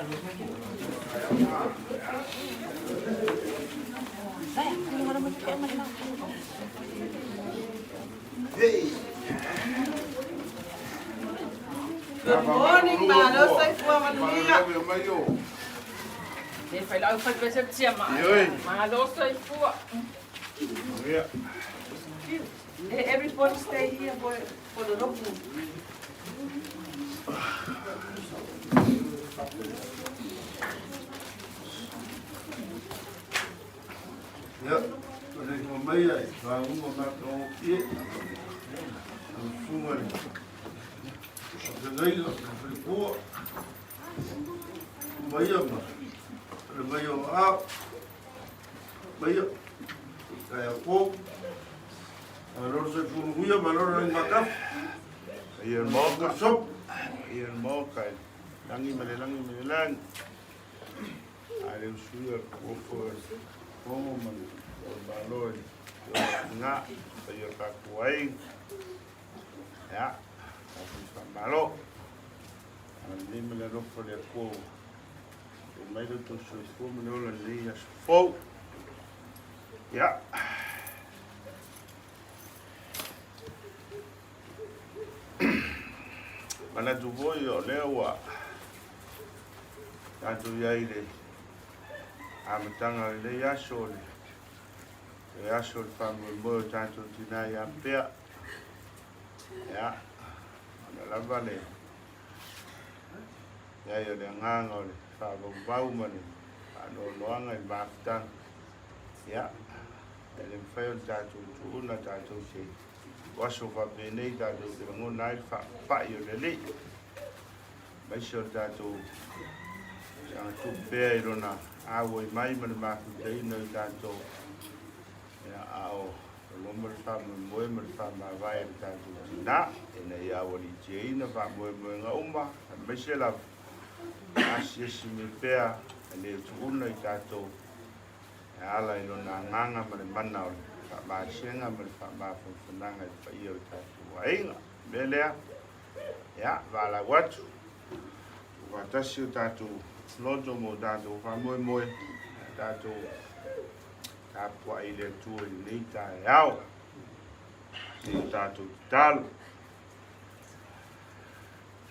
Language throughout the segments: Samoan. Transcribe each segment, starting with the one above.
Good morning, malo soifua manuia. E fai lau fai pese tia ma. Malo soifua. Hey, everybody stay here for the loku. Ia, o le ingoa mai ai, lauga matagofie, lau susuga i le Feagaiga, le Falepua, Umaia ma le mai o Aao, Umaia, taeao fou, malo le soifua manuia, malo le lagi matafa. Ia le Maota, Sopo. ia le Maota, lagi ma le lagi ma le lagi. A le usuia le kuofo e Fono ma le Malo e Nga, paia o le tatou aiga. Ia, tatou faamalo. Agalelei ma le alofa o le Atua ua tuu mai lo outou soifua ma le ola i lenei aso fou. Ia. Manatu foi o lea ua tatou i ai i le amataga o lenei aso, o le aso o le faamoemoe o tatou tinā ia Pea. Ia, ona lava le i ai o le agaga o le faavauvau ma le faanoanoaga i le mafutaga. Ia, e le mafai ona tatou tuuna tatou te o aso faapenei tatou te lagona ai le faapapai o le Alii. Aemaise o le tatou saga tupu pea i lona auai mai ma le mafutaina o i tatou, ia, a o loma le faamoemoe ma le faamavae a le tatou tinā, ina ia aualiitiaina faamoemoega uma, aemaise lava asiasi mai pea e le tuuna i tatou e ala i lona agaga ma le mana o le faamasiega ma le faamafanafanaga i le paia o le tatou aiga. O le mea lea, ia, valaau atu, tuufaatasi o tatou loto ma o tatou faamoemoe, tatou tapuai i le Atua i lenei taeao, i o tatou tatalo.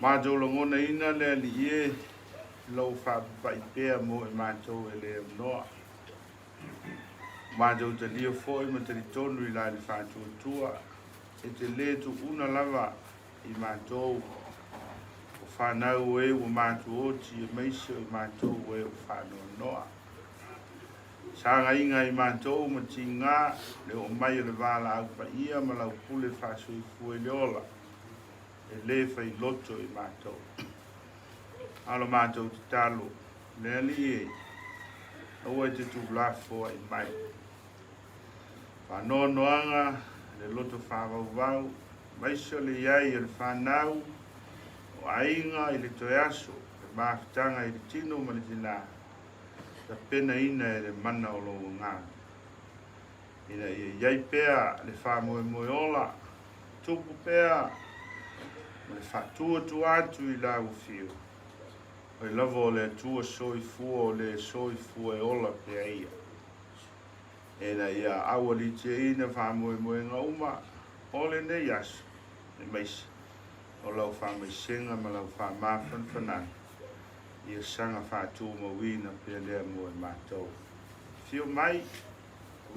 Matou lagonaina le Alii e, lou faapapai pea mo i matou e le aunoa. Matou talia foi ma talitonu i la le faatuatua, e te lē tuuna lava i matou o fanau e ua matuoti aemaise o i matou e ua faanoanoa. Sagaiga i matou ma tigā le oo mai o le valaau paia ma lau pule faasoifua i le ola e lē fai loto i matou. A o la matou tatalo, le Alii e, aua e te tuulafoai mai. Faanoanoaga, le loto faavauvau, aemaise o le i ai o le fanau, o aiga i le toe aso, le mafutaga i le tino ma le tinā, tapenaina e le mana o lou agaga, ina ia i ai pea le faamoemoe ola, tupu pea ma le faatuatua atu i lau afio, oi lava o le Atua soifua o le soifua e ola pea ia. Ina ia aualitiaina faamoemoega uma o lenei aso, aemaise o lau faamaisega ma lau faamafanafanaga, ia saga faatumauina pea lea mo i matou. Afio mai,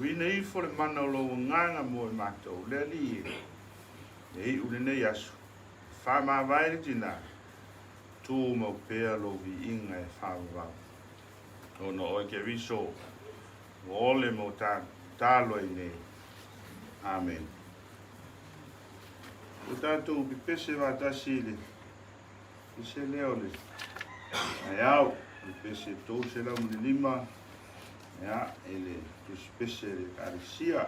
uina ifo le mana o lou agaga mo i matou, le Alii e, e iu lenei aso, e faamavae le tinā, tumau pea lou viiga e faavavau. Ona oe Keriso, ua ole mo ta tatalo ai nei. Amen. Ua tatou pepese faatasi i le pese lea o le taeao, o le pese 305, ia, i le tusipese le Ekalesia.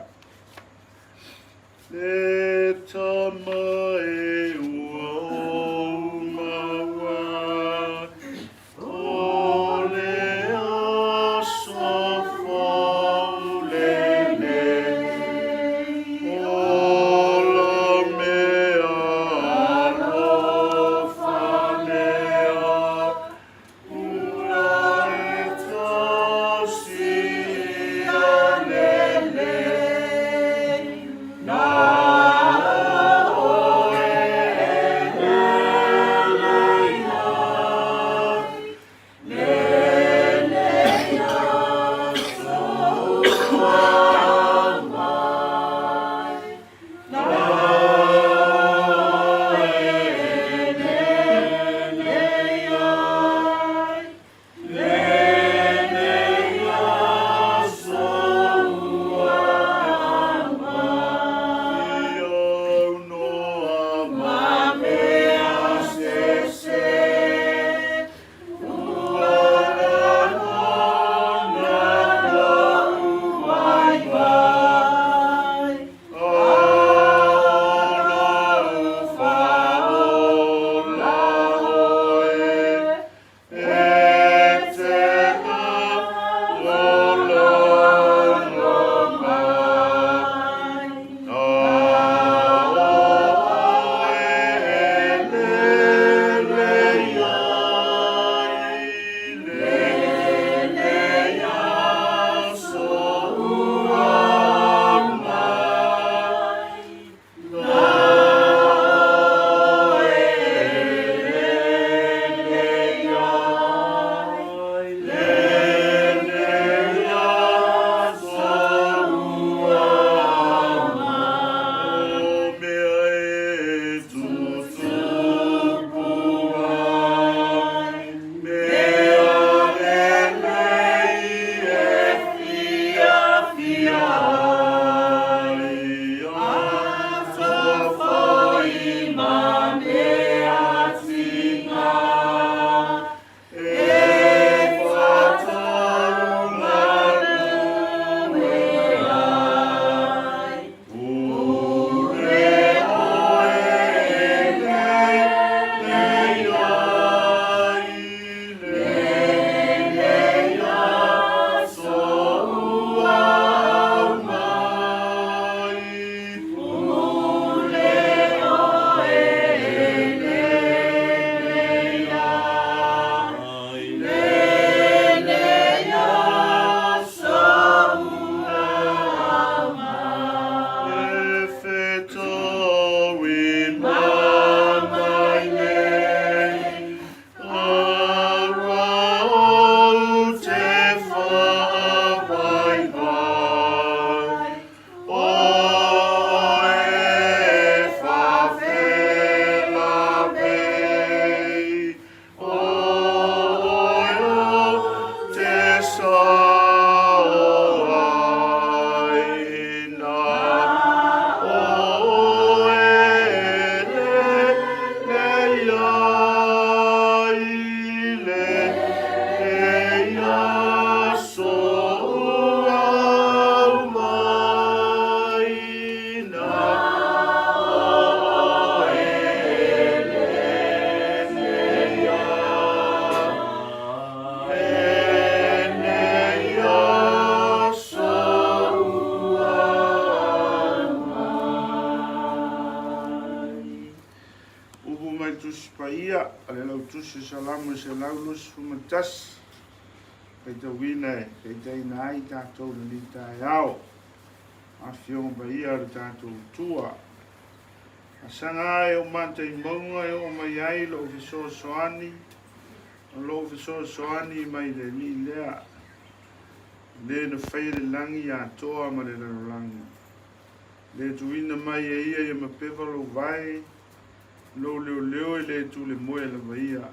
Le tama e ua ou maua, o le aso fou lenei, ola mea alofa lea. a le Lautusi o Salamo 121, faitauina e taitaiina ai tatou i lenei taeao. Afioga Paia o le tatou Atua. Asaga ae o mata i mauga e oo mai ai lou fesoasoani, o lou fesoasoani mai le Alii lea, le na faia le lagi atoa ma le lalolagi. Le tuuina mai e ia ia mapefa lou vae, lou leoleo e le tule moe lava ia.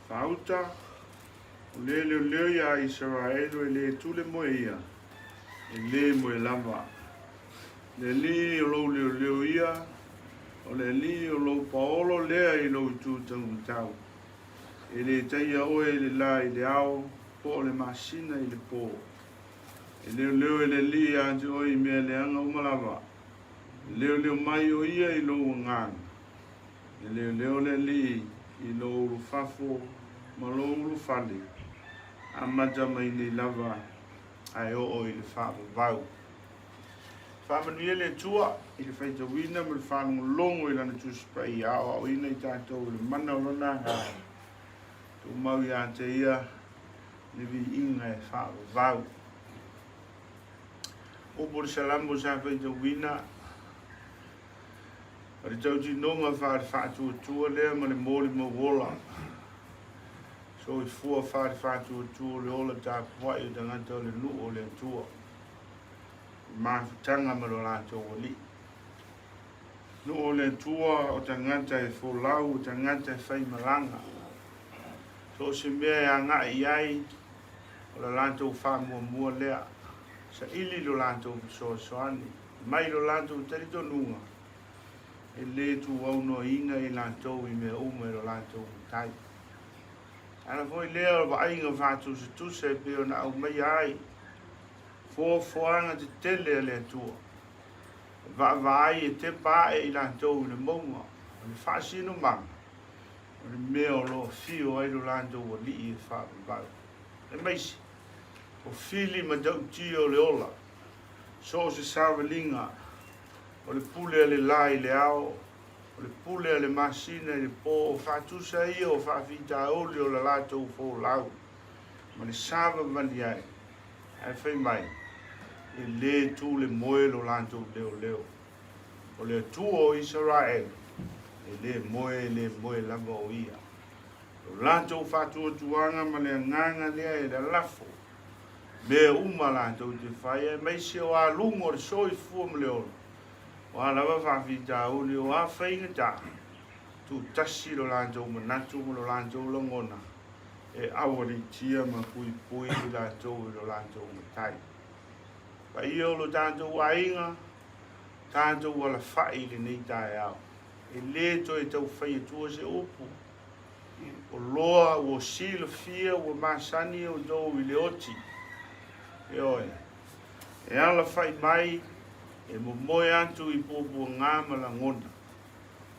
Faauta, o le leoleo iā Isaraelu e le tule moe ia, e le moe lava. Le Alii o lou leoleo ia, o le Alii o lou paolo lea i lou itu taumatau. E le taia oe i le lā i le ao, po o le masina i le pō. E leoleo e le Alii ia te oe i mea leaga uma lava. E leoleo mai o ia i lou agaga. E leoleo le Alii i lou ulufafo ma lou ulufale, amata mai nei lava ae oo i le faavavau. Faamanuia le Atua i le faitauina ma le faalogologo i Lana Tusi Paia, aoaoina i tatou i le mana o Lona Agaga, tumau ia te Ia le viiga e faavavau. Upu o le Salamo sa faitauina, o le tautinoga faale-faatuatua lea ma le molimau ola. Soifua faale-faatuatua o le ola tapuai o tagata o le nuu o le Atua. Mafutaga ma lo latou alii. Nuu o le Atua o tagata e folau, o tagata e faimalaga. So o se mea e agai i ai, o le latou faamuamua lea. Saili lo latou fesoasoani, mai lo latou talitonuga, e le tuaunoaina i latou i mea uma e lo latou matai. Ala foi lea o vaaiga faatusatusa e pei ona aumaia ai Foafoaga tetele a le Atua, e vaavaai e tepa ae i latou i le mauga o le faasinomaga o le mea o lo o afio ai lo latou Alii e faavavau. Aemaise, o fili matautia o le ola, so o se savaliga, o le pule a le la i le ao, o le pule a le masina i le po, o faatusa ia o faafitauli o la latou folau ma le savavali ai. Ae fai mai, E le tu le moe lo latou leoleo. O le Atua o Isaraelu, e le moe, e le moe lava o ia. Lo latou faatuatuaga ma le agaga lea e lalafo mea uma latou te fai, aemaise o aluga o le soifua ma le ola, o a lava faafitauli, o a faigata, tuutasi lo latou manatu ma lo latou lagona, e aualiitia ma puipui i latou i lo latou matai. Paia o lo tatou aiga, tatou alafai i lenei taeao. E le toe tau fai atua se upu. O loa ua silafia ua masani outou i le oti. Ioe, e alafai mai, e momoe atu i puapuaga ma lagona,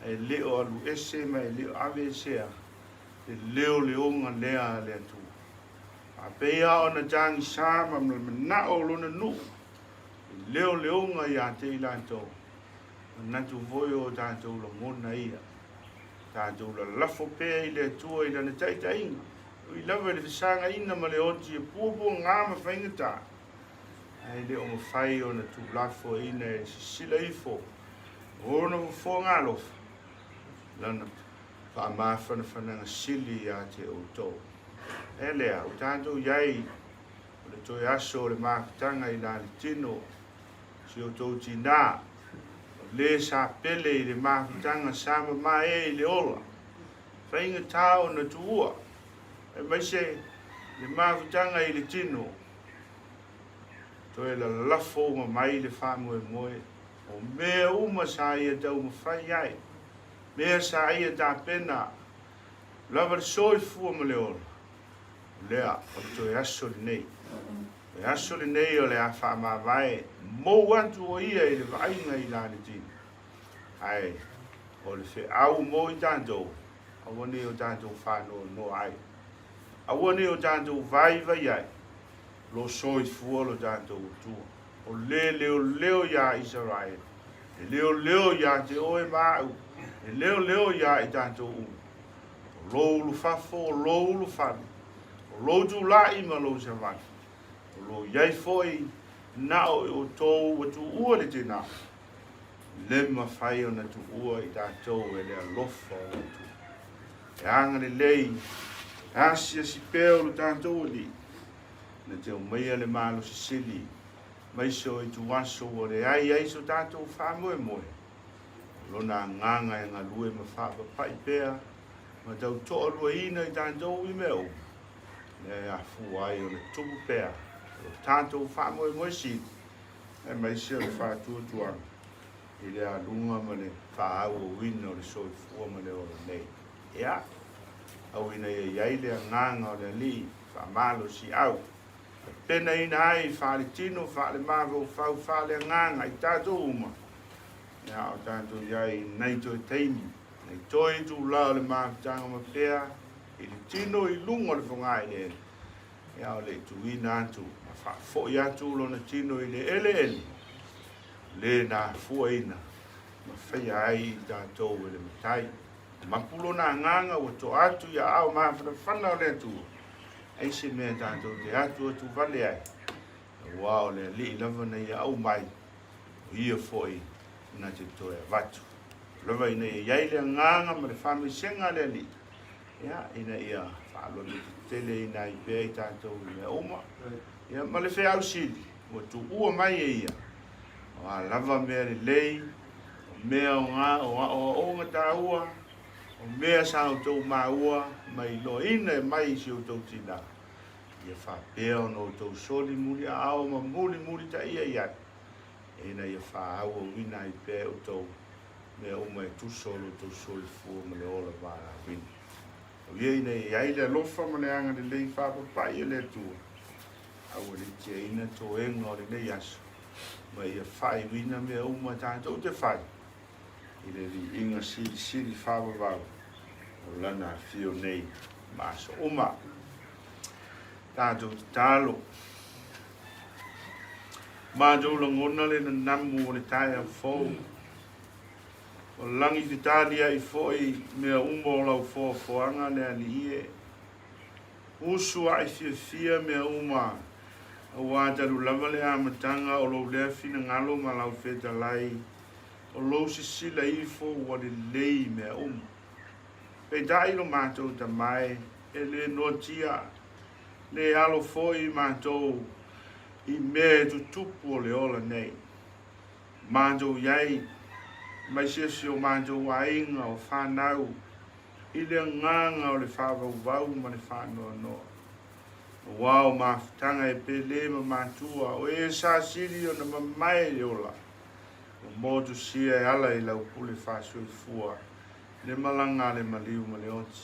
ae le o alu ese ma e le o aveesea le leoleoga lea a le Atua. Faapea ona tagisa ma le manao o lona nuu i leoleoga ia te i latou, manatu foi o tatou lagona ia. Tatou lalafo pea i le Atua i lana taitaiga, ui lava i le fesagaina ma le oti e puapuaga ma faigata, ae le o mafai ona tuulafoaiina e sisila ifo ona fofoga alofa lana faamafanafanaga sili ia te outou. E lea, ua tatou i ai o le toe aso o le mafutaga i la le tino, si outou tinā, o le sa pele i le mafutaga sa mamae i le ola, faigata ona tuua, aemaise le mafutaga i le tino, toe lalafo uma mai le faamoemoe o mea uma sa ia taumafai ai. Mea sa ia tapena lava le soifua ma le ola, o lea o le toe aso lenei. O le aso lenei o le a faamavae mou atu o ia i le vaaiga i lana tino. Ae o le feau mo i tatou, aua ne i o tatou faanoanoa ai. Aua ne i o tatou vaivai ai, lo soifua lo tatou Atua. O le leoleo iā Isaraelu, e leoleo iā te oe ma au, e leoleo iā i tatou uma. O lou ulufafo, o lou ulufale, o lou tula'i ma lou savali, o lou i ai foi na o i outou ua tuua le tinā, le mafai ona tuua i tatou e le alofa o le Atua. E agalelei, e asiasi pea o lo tatou Alii, na te aumaia le malosi sili mai se o ituaso ua leai ai so tatou faamoemoe. O lona agaga e galue ma faapapai pea ma tau toaluaina i tatou i mea uma, lea e afua ai ona tupu pea o lo tatou faamoemoe sili, aemaise o le faatuatuaga i le aluga ma le faaauauina o le soifua ma le ola nei. Ia, au ina ia i ai le agaga o le Alii faamalosiau, tapenaina ai faaletino, faalemafaufau, faaleagaga i tatou uma, ia, o tatou i ai nei toe taimi, nei toe itulā o le mafutaga ma pea i le tino i luga o le fogaeleele, ia, o le i tuuina atu ma faafoi atu lona tino i le eleele, le na afuaina ma faia ai i tatou e le Matai. Mapu lona agaga ua toa atu i aao mafanafana o le Atua, ai se mea tatou te atu atu vale ai, aua o le Alii lava na ia aumai, o ia foi na te toe avatu. Lava ina ia i ai le agaga ma le faamaisega a le Alii, ia, ina ia faalototeleina ai pea i tatou i mea uma, ia, ma le feau sili ua tuua mai e ia, o a lava mea lelei, o mea o ngā o aoaoga tāua, o mea sa outou maua ma iloaina e mai i si outou tinā, ia faapea ona outou soli muliaao ma mulimulitaia i ai, ina ia faaauauina ai pea e outou mea uma e tusa o lo outou soifua ma le ola valaauina. O ia ina ia i ai le alofa ma le agalelei faapapai e le Atua, a ua le tiaina toega o lenei aso, ma ia faaiuina mea uma tatou te fai i le viiga silisili faavavau o Lana afio nei ma aso uma. Tatou tatalo. Matou lagona le nanamu o le taeao fou. O lagi fetaliai foi mea uma o lau foafoaga le Alii e. Usu ae fiafia mea uma, aua talu lava le amataga o lou lea finagalo ma lau fetalai, o lou sisila ifo ua lelei mea uma. Peitai lo matou tamae e le noatia, le alo foi matou i mea e tutupu o le ola nei. Matou i ai, mai se isi o matou aiga o fanau, i le agaga o le faavauvau ma le faanoanoa. Aua o mafutaga e pele ma matua, o e sa sili ona mamae le ola, ua motusia e ala i lau pule faasoifua le malaga a le maliu ma le oti.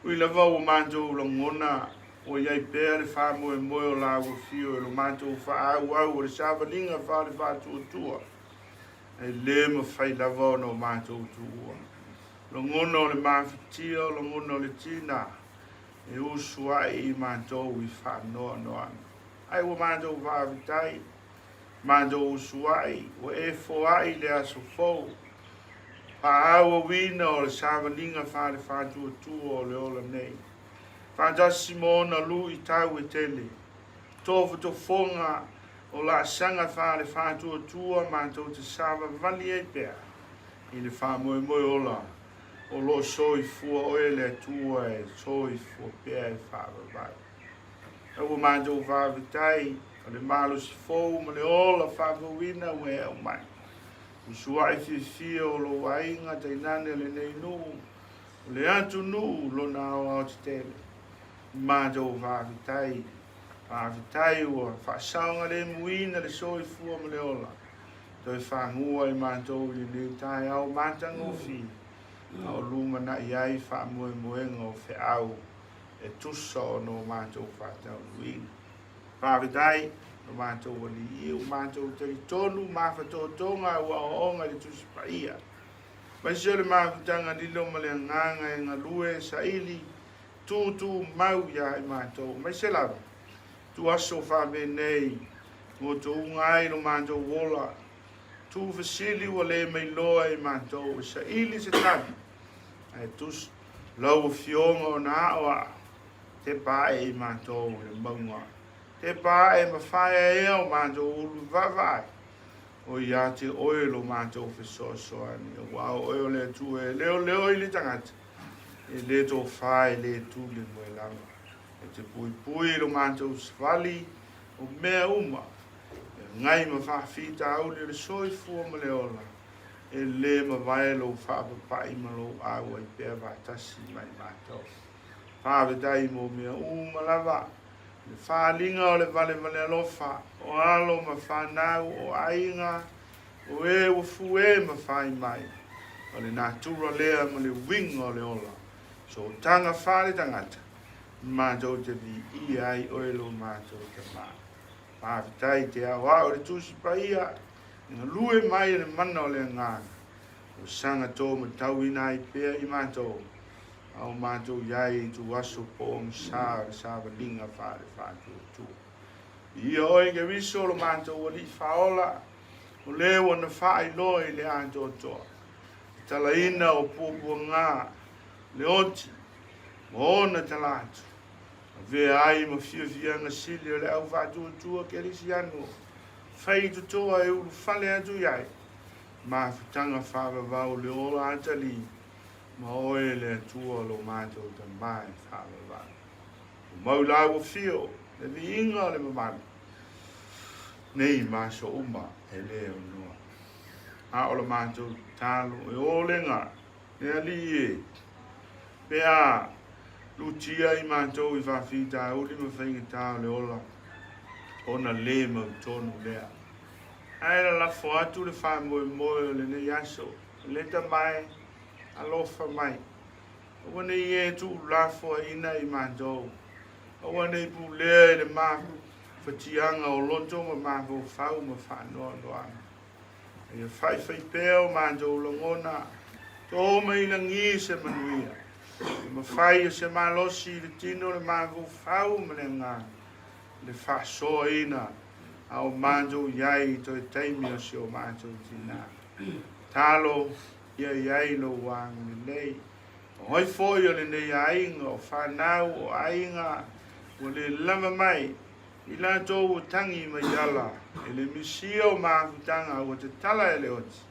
Ui lava ua matou lagona ua i ai pea le faamoemoe o lāua fio i lo matou faaauau o le savaliga faale-faatuatua, e le mafai lava ona o matou tuua. Lagona o le mafatia, o lagona o le tina, e usu ae i matou i faanoanoaga. Ae ua matou faafetai, matou usu ae, ua e foai le aso fou, faaauauina o le savaliga faale-faatuatua o le ola nei. Faatasi ma ona luitau e tele, tofotofoga o laasaga faale-faatuatua matou te savavali ai pea i le faamoemoe ola o lo o soifua oe le Atua e soifua pea e faavavau. A ua matou faafetai o le malosi fou ma le ola faafouina ua e aumai. Usuai fiafia o lou aiga tainane lenei nuu, o le atunuu lona aoaotetele. Matou faafetai, faafetai ua faasaogalemuina le soifua ma le ola. Toe fagua i matou i lenei taeao matagofie, a o lumanai ai faamoemoega o feau e tusa ona o matou faataunuuina. Faafetai lo matou Alii, ua matou talitonu mafatotoga ua aoaoga i le Tusi Paia. Aemaise o le mafutaga lilo ma le agaga e galue e saili tūtūmau iā i matou, aemaise lava tuaso faapenei gotouga ai lo matou ola, tuufesili ua le mailoa i matou e saili se tali, ae Lau Afioga ona aoao, tepa ae i matou i le mauga, tepa ae ma faeaea o matou ulu vaavaai, o ia te oe lo matou fesoasoani, aua o oe o le Atua e leoleo i le tagata, e le tofa e le tu le moe lava. E te puipui i lo matou savali o mea uma, e agai ma faafitauli o le soifua ma le ola, e le mavae lou faapapai ma lou auai pea faatasi ma i matou. Faafetai mo mea uma lava, le faaaliga o le valevale alofa, o alo ma fanau, o aiga, o e ua fue ma fai mai, o le natura lea ma le uiga o le ola, sootaga faaletagata, matou te viia ai oe lo matou Tama. Faafetai te aoao i le Tusi Paia, e galue mai e le mana o le Agaga, o saga tō matauina ai pea i matou, a o matou i ai i ituaso pogisa o le savaliga faale-faatuatua. Viia oe Keriso lo matou Alii Faaola, o le ua na faailoa i le atoatoa, le talaina o puapuaga, le oti, ma ona tala atu, avea ai ma fiafiaga sili o le au faatuatua kerisiano, fai totoa e ulufale atu i ai, mafutaga faavavau le ola atalii, ma oe le Atua lo matou Tama e faavavau. Ua mau la ua fio le viiga o le mamalu, nei ma aso uma e le aunoa. A o la matou tatalo e olega le Alii e, pe a lutia i matou i faafitauli ma faigata o le ola, ona le mautonu lea. Ae lalafo atu le faamoemoe o lenei aso, leta mai, alofa mai. Aua ne i e tuulafoaiina i matou, aua ne i pulea i le mafatiaga o loto ma mafaufau ma faanoanoaga. A ia faifai pea o matou lagona, to mai lagi se manuia, e mafai e se malosi i le tino le mafaufau ma le agaga, le faasoaina a o matou i ai i toe taimi o si o matou tinā. Talo ia i ai lou agalelei. O ai foi o lenei aiga, o fanau, o aiga, ua le lava mai, i latou ua tagi mai ala e le misia o mafutaga ua tatala e le oti,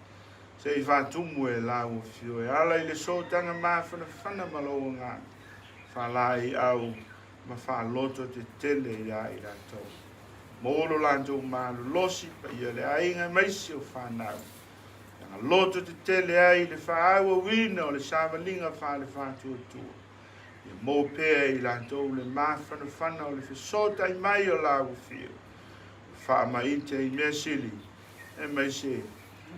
se i faatumu e lau afio e ala i le sootaga mafanafana ma lou agaga, faalaeiau ma faaloto tetele iā i latou. Maua lo latou malolosi, paia le aiga aemaise o fanau. Ia loto tetele ai le faaauauina o le savaliga faale-faatuatua. Ia maua pea e i latou le mafanafana o le fesootai mai o lau afio, e faamaite i mea sili, aemaise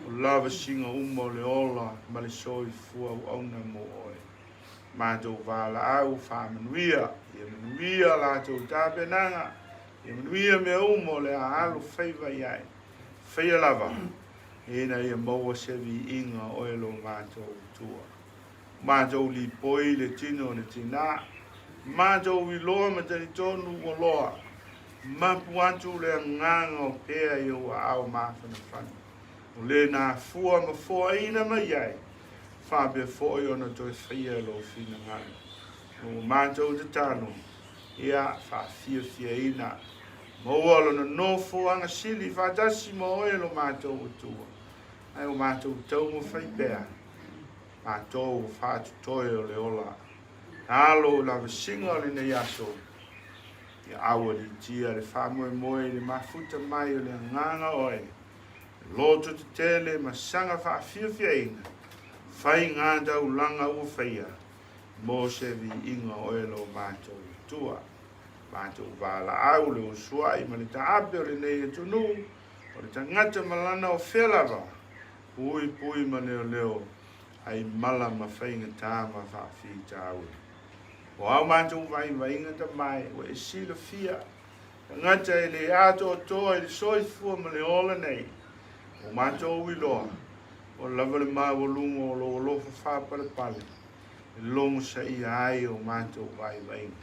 o lavasiga uma o le ola ma le soifua auauna mo oe. Matou valaau faamanuia, ia manuia latou tapenaga, ia manuia mea uma o le a alo faiva i ai. Faia lava, ina ia maua se viiga o oe lo matou Atua. Matou lipoi le tino o le tinā, matou iloa ma talitonu ua loa, mapu atu le agaga o pea i ou aao mafanafana, o le na afua ma foaina mai ai, faapea foi ona toe faia lou finagalo. Ua matou tatalo, ia faafiafiaina, maua lona nofoaga sili faatasi ma oe lo matou Atua, ae o matou taumafai pea, matou faatotoe o le ola. Alo i lavasiga o lenei aso, ia aualiitia le faamoemoe i le mafuta mai o le agaga oe, loto tetele ma saga faafiafiaina, fai ngā taulaga ua faia, mo se viiga o oe lo matou Atua. Matou valaau le usuai ma le taape o lenei atunuu, o le tagata ma lana o fea lava, puipui ma leoleo, ai mala ma faigata ma faafitauli. O au matou vaivaiga tamae ua e silafia, tagata e le atoatoa i le soifua ma le ola nei, o matou iloa, ua lava le maualuga o lou alofa faapalepale e logosaia ai o matou vaivaiga.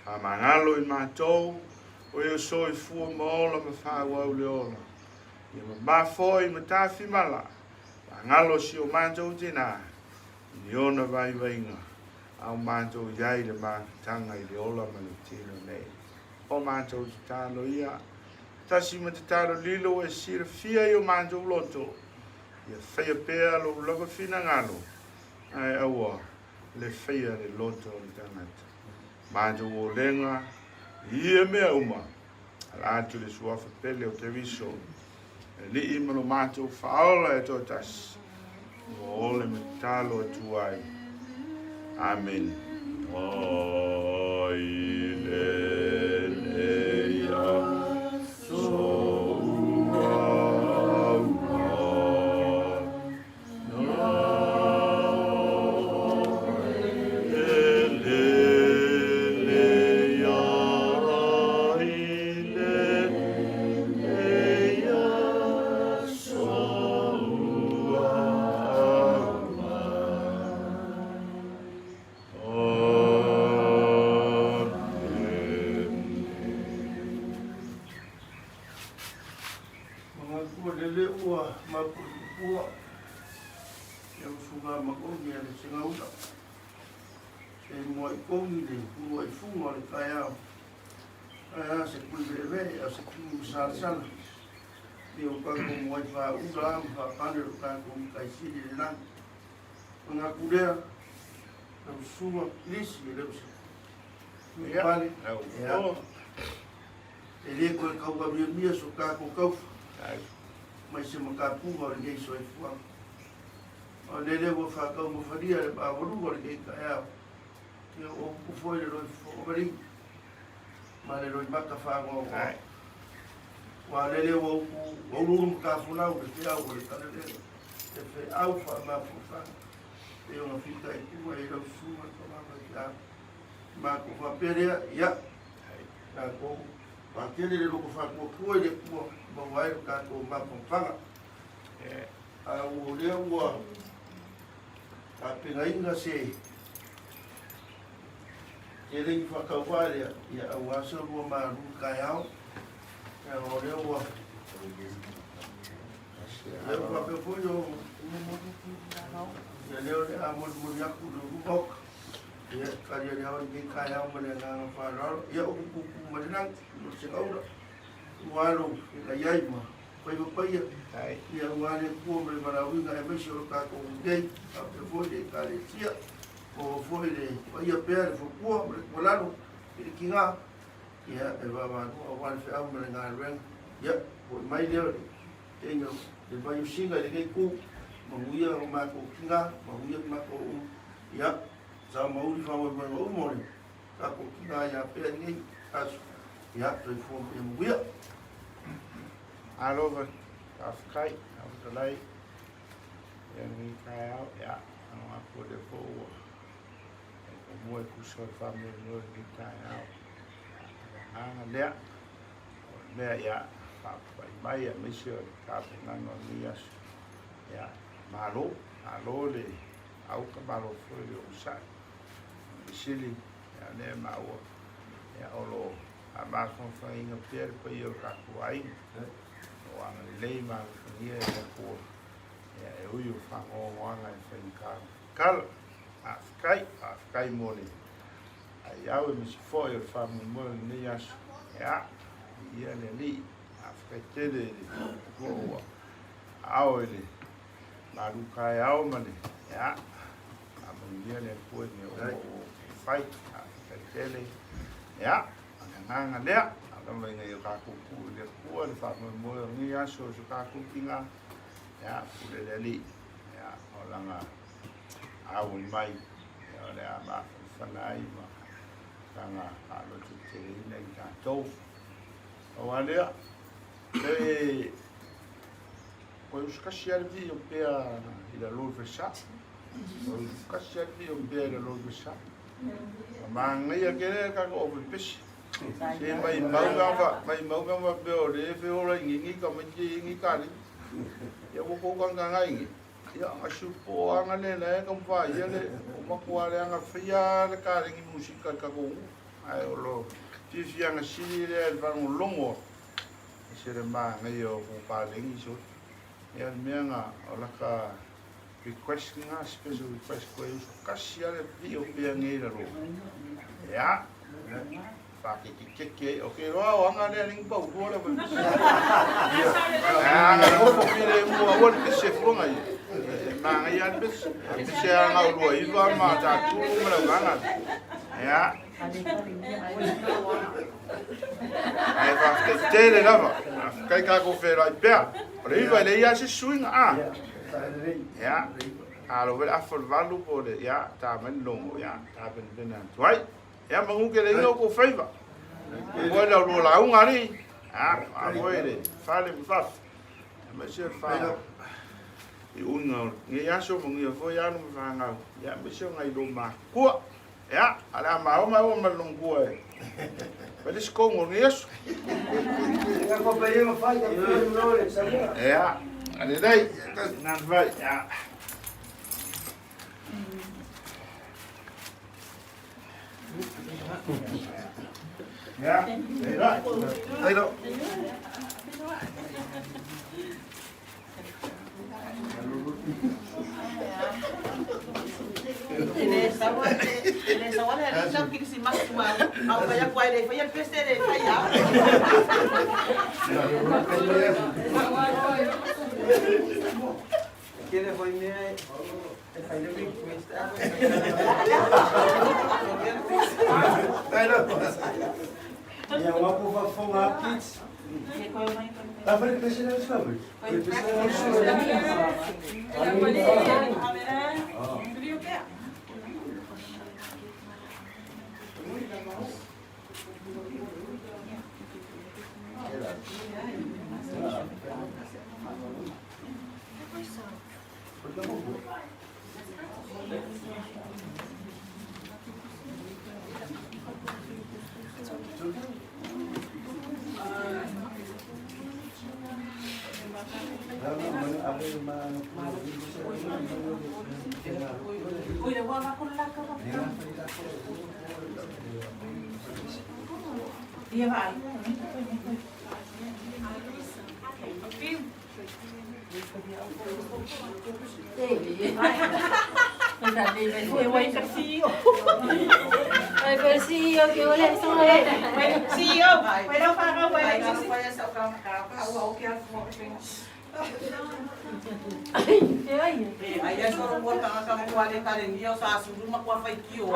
Faamagalo i matou, o e o soifua ma ola ma faaauau le ola. Ia mama foi ma tafimala, faagalo si o matou tinā i ni ona vaivaiga. A o matou i ai le mafutaga i le ola ma le tino nei. O matou tatalo ia, tasi ma tatalo lilo ua e silafia i o matou loto, ia faia pea lou lava finagalo, ae aua le faia le loto o le tagata. Matou olega i ia mea uma, ala atu i le Suafa pele o Keriso, le Alii ma lo matou Faaola e toatasi, ua ole ma tatalo atu ai. Amene. Ai lenei aso ua Mangatua lele ua mapuipua ia usuga makogi a le Segaula. Se mua i kogi le ua i fuga o le taeao. Ae a se kui veevee a se kimu masalasala. Ia o tatou muai faaula a ma faapale lo tatou matai sili i le lagi. Manatu lea, lau susuga Kilisi e le o se pale. Ia. E le toe tauamiamia so tatou taufa mai se matapuga o lenei soifuaga. O lele ua faataumafalia le maualuga o lenei taeao, ia ua upu foi le loifofoga ma le loimata faanoanoa. Ua lele ua upu, ua uluulu matafolau le feau o le talalele, le feau faamafanafana, pei ona fitaitu ai lau susuga le tama faifeau. Matou faapea lea, ia, tatou faatele le loto faatuatua i le Atua maua ai lo tatou mafanafana. A o lea ua tapenaina se seleni faatauvaa lea, ia aua se lua malu taeao. Ia o lea ua lea ua faapea foi o ia lea o le a molimoli atu i le Maota. Ia, tali ale ao lenei taeao ma le agaga faaaloalo. Ia, o kukuku ma le lagi, o le segaula, ua alo e lai ai ma faiva paia. Ia, ua ale Atua ma le valaauina aemaise o lo tatou nei, faapea foi le Ekalesia, maua foi le paia pea, le fautua ma le tuualalo i le tiga. Ia, e vaavaalua aua le feau ma le galuega. Ia, foi mai lea o le teiga le vaiusiga i lenei itu, manuia o matou tiga, manuia matou uma. Ia, sa mauli faamoemoega uma o le tatou tiga ia pea i lenei aso. Ia, soifua ma ia manuia. Malo faafetai, faafetalai ia lenei taeao, ia, ano atu o lea foi ua e mua e tusa o le faamoemoe o lenei taeao. Ia, o le agaga lea, o le mea ia faapapai mai aemaise o le tapenaga o lenei aso. Ia, malo, malo le auka, malo foi le onosai. O le sili, ia lea e maua, ia o lo o faamafanafanaina pea le paia o le tatou aiga. O agalelei ma alofagia e le Atua, ia e ui o faanoanoaga e faigata kala. Faafetai, faafetai mo le aiau aemaise foi o le faamoemoe o lenei aso. Ia, viia le Alii. Faafetai tele i le Atua ua aao i le malu taeao ma le, ia, faamanuia le Atua i mea uma ua fai. Faafetai tele. Ia, o le agaga lea, a lava ina ia tatou tuu i le Atua le faamoemoe o lenei aso o so tatou tiga, ia, pule le Alii. Ia, o lana auai mai, ia, o le a mafanafana ai ma lana faalototeteleina i tatou. Pau lava lea, pe koe usukasi lava le vio pea i lalo o le falesa. Koe usukasi lava le vio pea i lalo o le falesa. Ma manaia tele le tatou aufaipepesi. Se maimau pe ana maimau pe ana faapea o lea e feola i nei tamaiti e i nei kalegi. Ia ua tou tagataga ai nei. Ia a siupo aga le la e taumafai ia le o matua leaga faia le kalegi musika i le tatou nuu. Ae o lo fiafiaga sili lea i le faalogologo e se le manaia o kou kalegi soli. Ia o le mea na o laka Request nga special request koe uso kasi ale pio pia ngei la ro. Ia. Whakekekeke ai. O ke roa o anga lea ringi pau kua le wai. Anga le hofo ki le mua ua le pese fuanga i. E manga i ale pese. A pese anga o lua iwa ma tā tūru ma le wanga. Ia. Ai whakatei tele lava. Kai kā ko whera i pea. O le iwa le ia se suinga a. Ia. A lo vele afa le valu po le ia tā mai longo ia tā pene pene atu ai. Ia mangu ke le inga o ko faiva. Ko le lo la unga ni. A a ko le fale mi faf. Ma se fa. I unga ngi aso mo ngi fo ia no fa ngau. Ia me se ngai lo ma. Kua. Ia ala ma o ma o ma long kua e. Pa le skongo ngi aso. Ia ko pa ia fai ka no le sa. Ia. Ale dai. Nan vai. Ia. Ia. Ia. Ai lo. Le sawa le sa kirisimasi ma au kaya kwa le fai pese le fai ya. Kele foi me e fai le request. Ai lo. Ia uma po fa fonga kids. La fai pese na sua. Pese na sua. Ai ai soro mo ta ka mo ale ta le ni o sa su ma kwa fai ki o.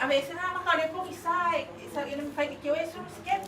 A veces nada más que por quizá que eso no sé.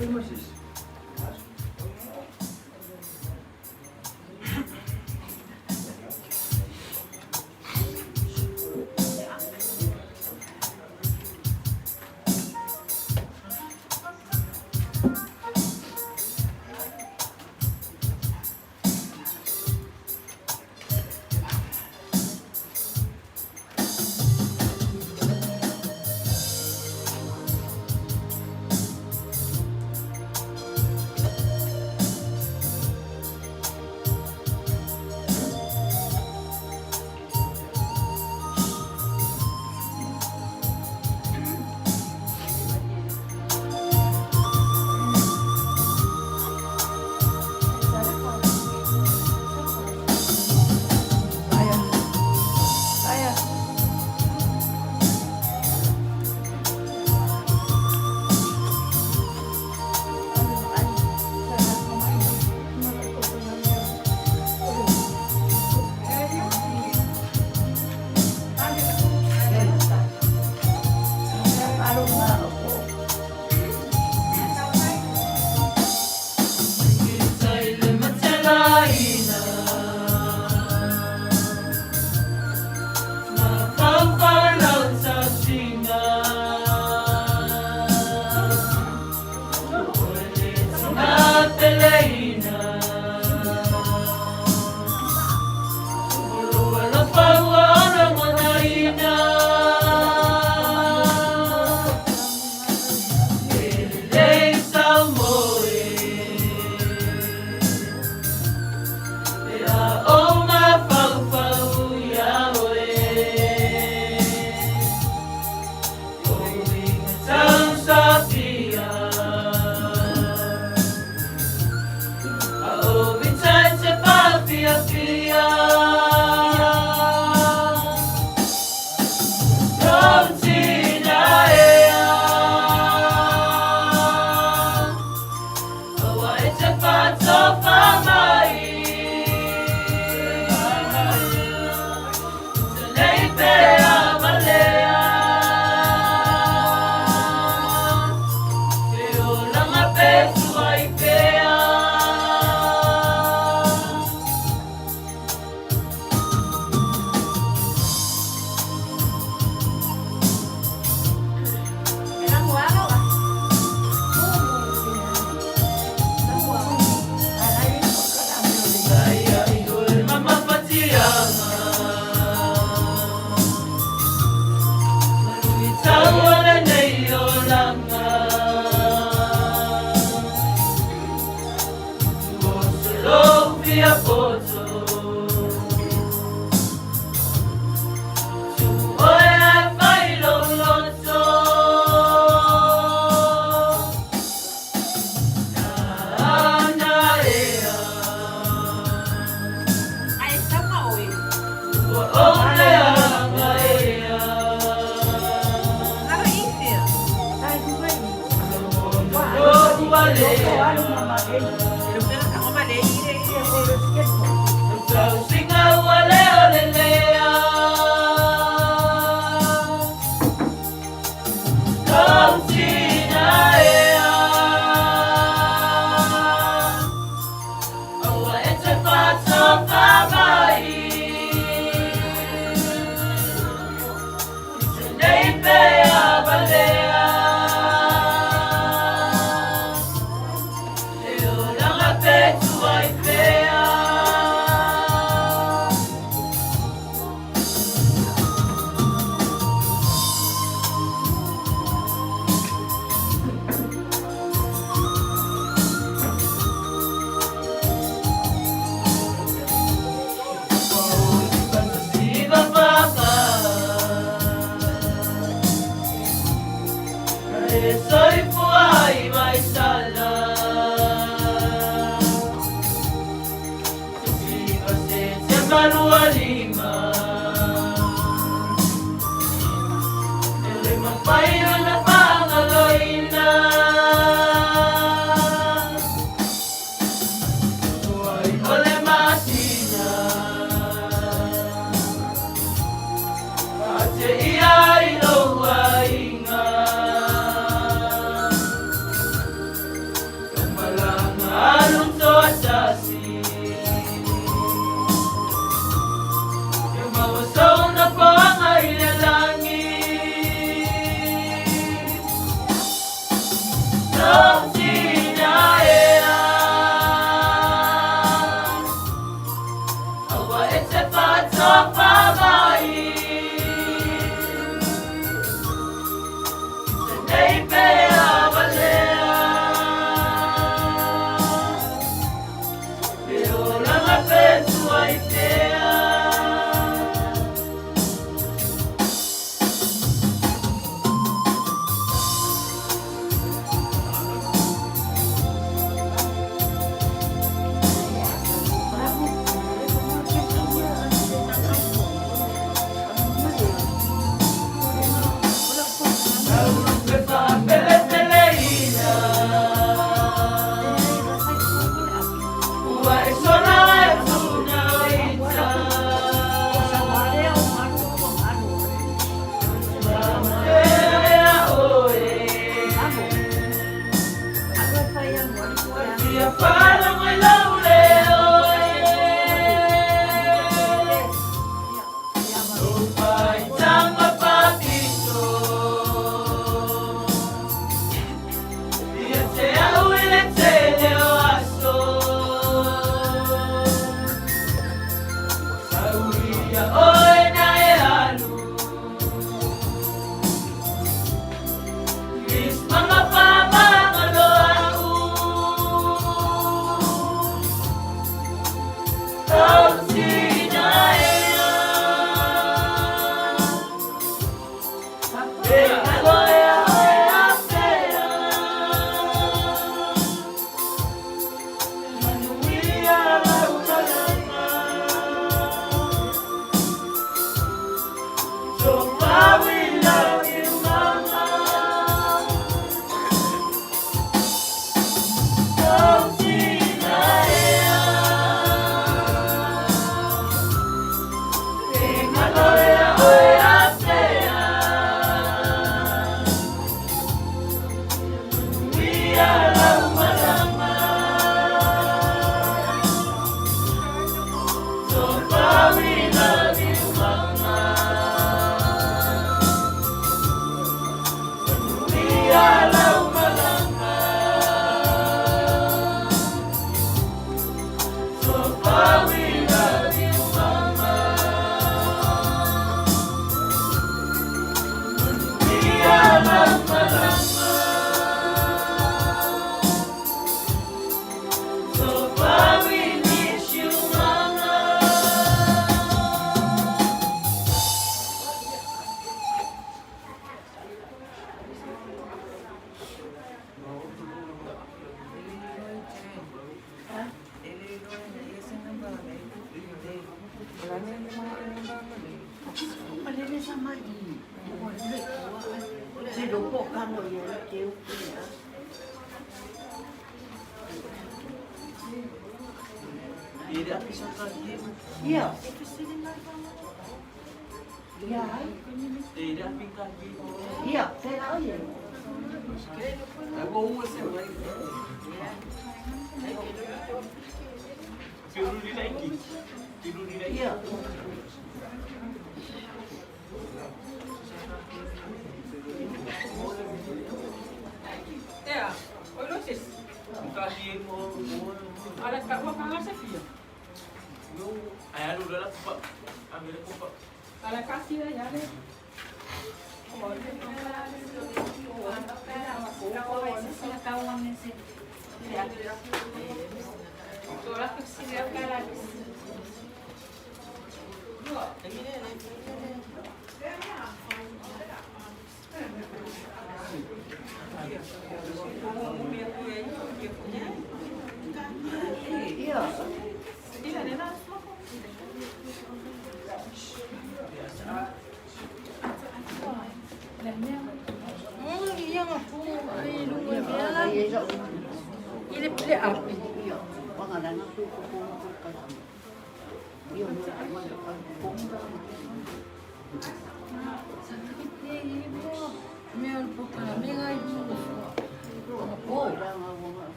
Fai ma se isi.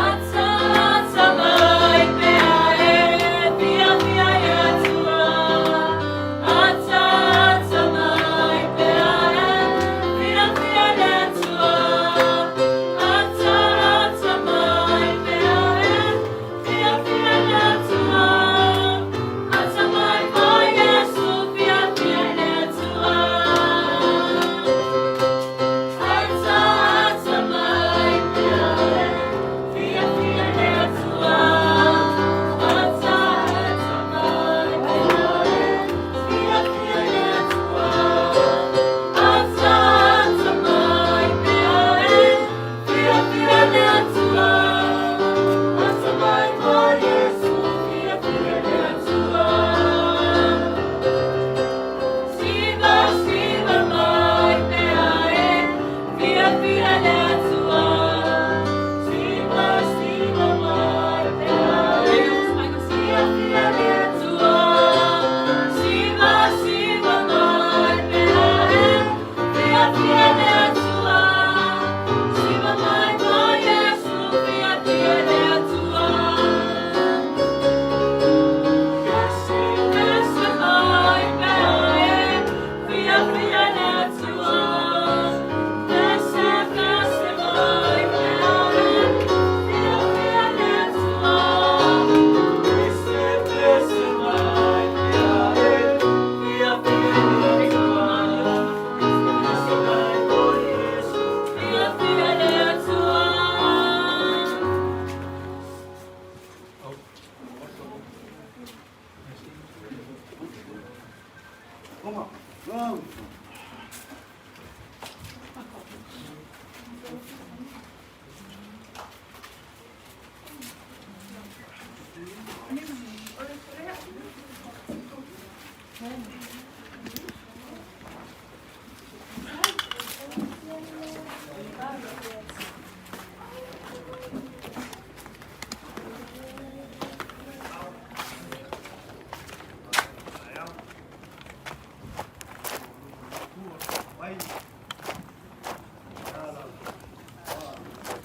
At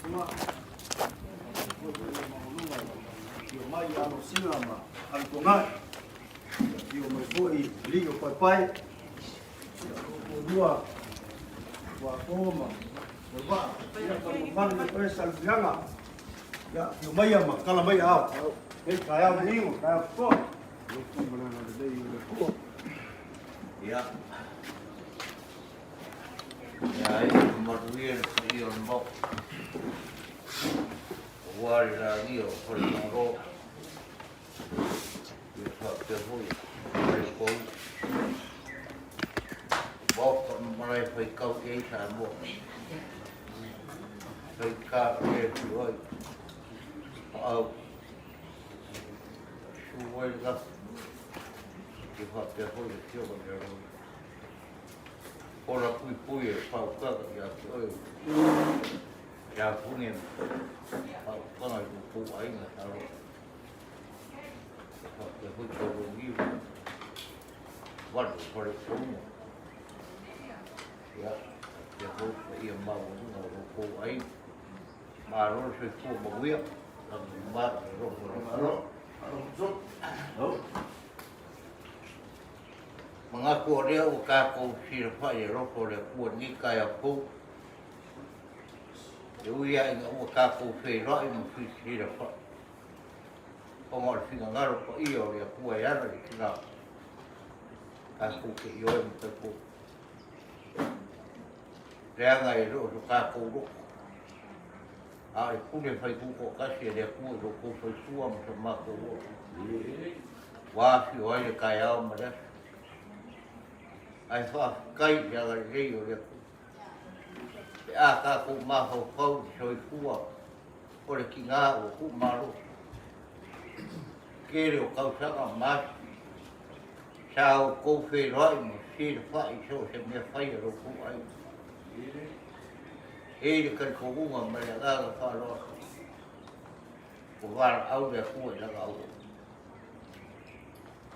Fuga. Foi foi le maualuga i afio mai ia Alosina ma Alepogai. Afio mai foi alii o Paepae, ia lou toalua Tuato ma Moevaa, ia ma le mamalu ia oe Salemuliaga. Ia afio maia ma tala mai aao. Nei taeao viiga, taeao totoa. Lotu ma le agalelei o le Atua. Ia. Ia ai le manuia le paia o le Maota. Aua le lagia o Falemalo. Ia faapea foi Falekou. Maota ma malae faitau i ai Samoa. Faita le afio ai. Paau. Susu ai le gafa. Ia faapea foi le afioga i le Aloia. Ola puipui e faautaga ia te oe ia Pune faautaga i lo tou aiga talofa. E faapea foi Taulogiu mamalu o Faletauga. Ia, faapea foi le paia maualuga o lo tou aiga. Malo le soifua manuia, lagi ma le alofa o le Malo. Manatu o lea ua tatou silafai i le alofa o le Atua i lenei taeao fou, e ui lava ina ua tatou feiloai ma silafai, ona o le finagalo paia o le Atua e ala i le Tulafono, tatou te ioe ma talitonu, leaga e le o so tatou loto, a o le pule fai tutoatasi a le Atua i lo outou soifua ma so matou ola. Ua afio ai le taeao ma le aso. Ae faafetai i le agalelei o le Atua. Pe a tatou mafaufau i le soifua o le tiga ua tuumalosi. Tele o tausaga ma aso sa outou feiloai ma fesilafai i so o se mea fai a lo outou aiga. E i ai le talitonuga ma le agaga faaaloalo ua valaau le Atua i lana auauna.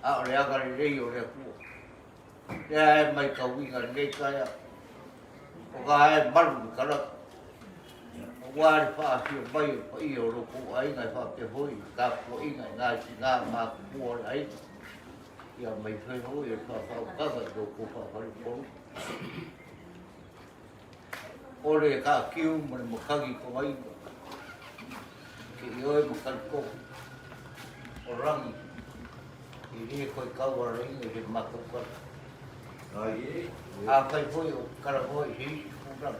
A o le agalelei o le Atua, lea e matauina i lenei taeao, o ka e malu i le kalaka, aua le faafio mai o le paia o lo outou aiga e faapea foi i le tapuaiga i nai tina matutua o le aiga, ia mai fai foi o le faafautaga i lo outou faafalepolu. O le taatiu ma le matagi togaina, ke ioe ma talitonu, o lagi e le toe taualaina i se matou tala. Afai foi o talanoa i se isi tulaga,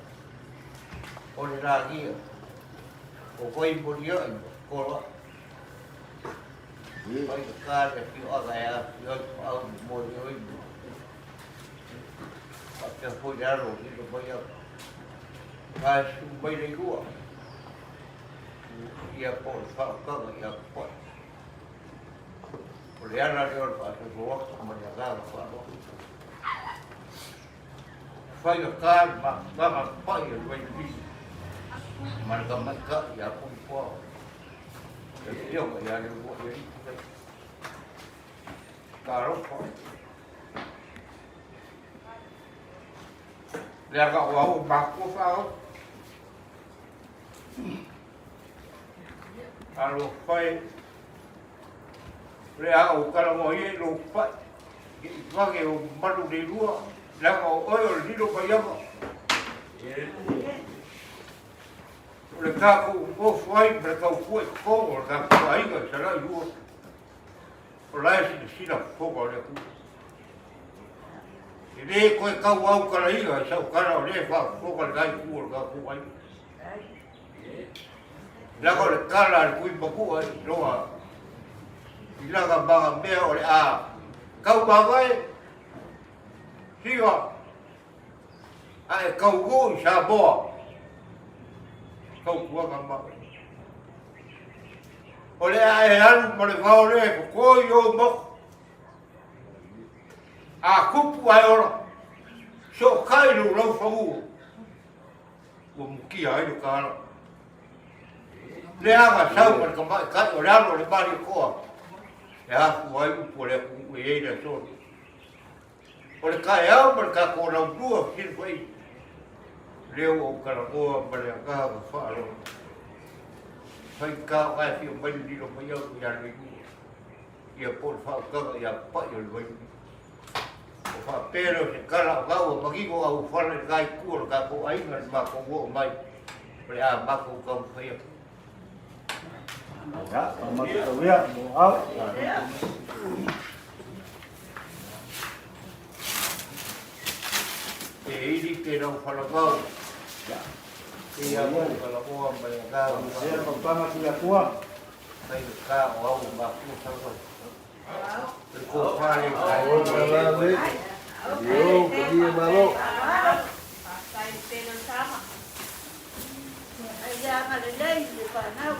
o le lagia, o vai molia'i ma toloa'i, faigata le afioaga e afifio ai Paau ma Moemoeina. Faapea foi le alo o lilo mai au. Ae susu mai le ilua. Ia po o le faautaga ia Tupai. O le ala lea o le faasoasoa ma le agaga faaaloalo. Faigata le mafutaga pai o le Vailima ma le tamaitai ia Puipuao. Le afioga ia Leuluaialii. Talofa. Leaga o au o makua whaau. Alo whai. Le a o kala mo ie lo pai. I whange o malu le rua. Leaga o oe o le lilo mai ama. O le tākou mōfu ai ma le taupua i totonu o le tākou aiga i salai rua. O la e silasila fofoga o le Atua. E lē koe kau au kalaia i sau kala o lē faafofoga le itu o le tatou aiga. Leaga o le kala a le tui matua i loa i lana magamea o le a kau mavae siga a e kaulū i Samoa tautuaga ma o le a e alu ma le vao lea e totō i ou moko a kupu ae ola sootai lou laufanua ua mukia ai le kala leaga sau ma le tamaitai o le alo o le Malietoa e afua ai upu o le atunuu e i ai le aso O le taeao ma le tatou laulua silafai. Lea ua ou talanoa ma le agaga faaaloalo. Faigata o la e afio mai le lilo mai au ia Leilua, ia po o le faautaga ia Papa'i o le Vaiuli. O faapea lea o se tala o la ua manino auofala i lena itu o le tatou aiga i le matou oo mai o le a matou taumafai atu. Ia, faamatau ia, mo au. Pe ili pe lau falavao. Pe ia mo kalaoa mai a gā. Ia, fautanga ki atua. Kai le kā o au o mākua falavao. Le kō whare kai o mai. Yo, manuia malo. Faafetai tele tama. Ai ia agalelei i le fanau.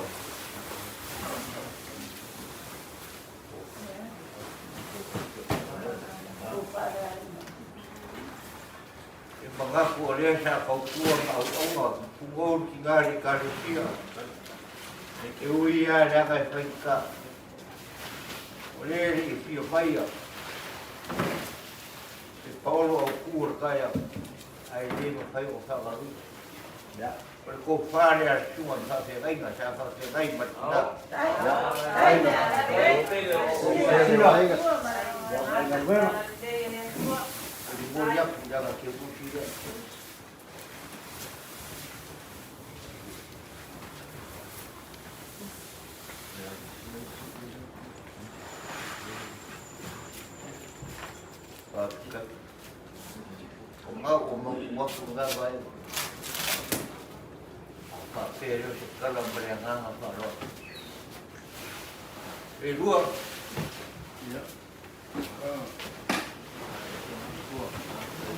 E manatu o lea sa fautua ma auauna pugou le tina i le Ekalesia, e ui lava leaga e faigata, o lea e le i fia faia le paolo autu o le taeao, ae le mafai ona faagaluina. O le tofa lea a le susuga i le faafeagaiga sa faafeagai ma le tina. O le momoli atu i lana teutusi lea. Faafetai. O ngau o mau atu ngā vaega. Faapea lea o se tala ma le agaga faaaloalo. E lua. Ia.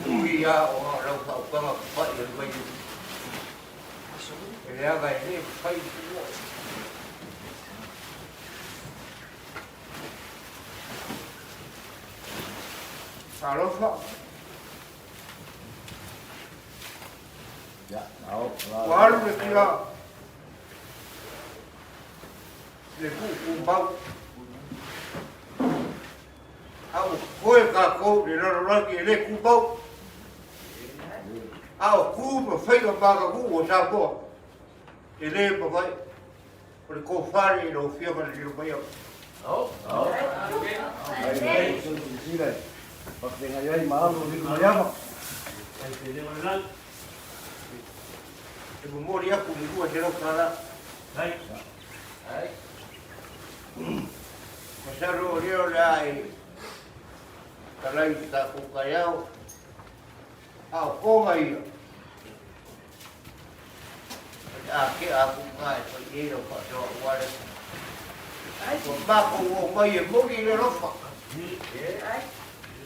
Ui a o lau faautaga papa'i o le vaiulu. E leaga e le mafai le tuua. Talofa. Ua alu le tila le tuutumau. A ua koe tatou i le lalolagi e le tumau. A o tu ma faiga maganuu o Samoa e le mafai. O le tofa lea i lau Afioga le lilo mai au. Faafegai ai ma alo lilo mai ava. E momoli atu le $200. Masalo o lea o le a e talai i le tatou taeao, a o koga ia. O le a tea atu i ina e fai i ai lau faasoa aua le Ua matou oo mai e moni le alofa.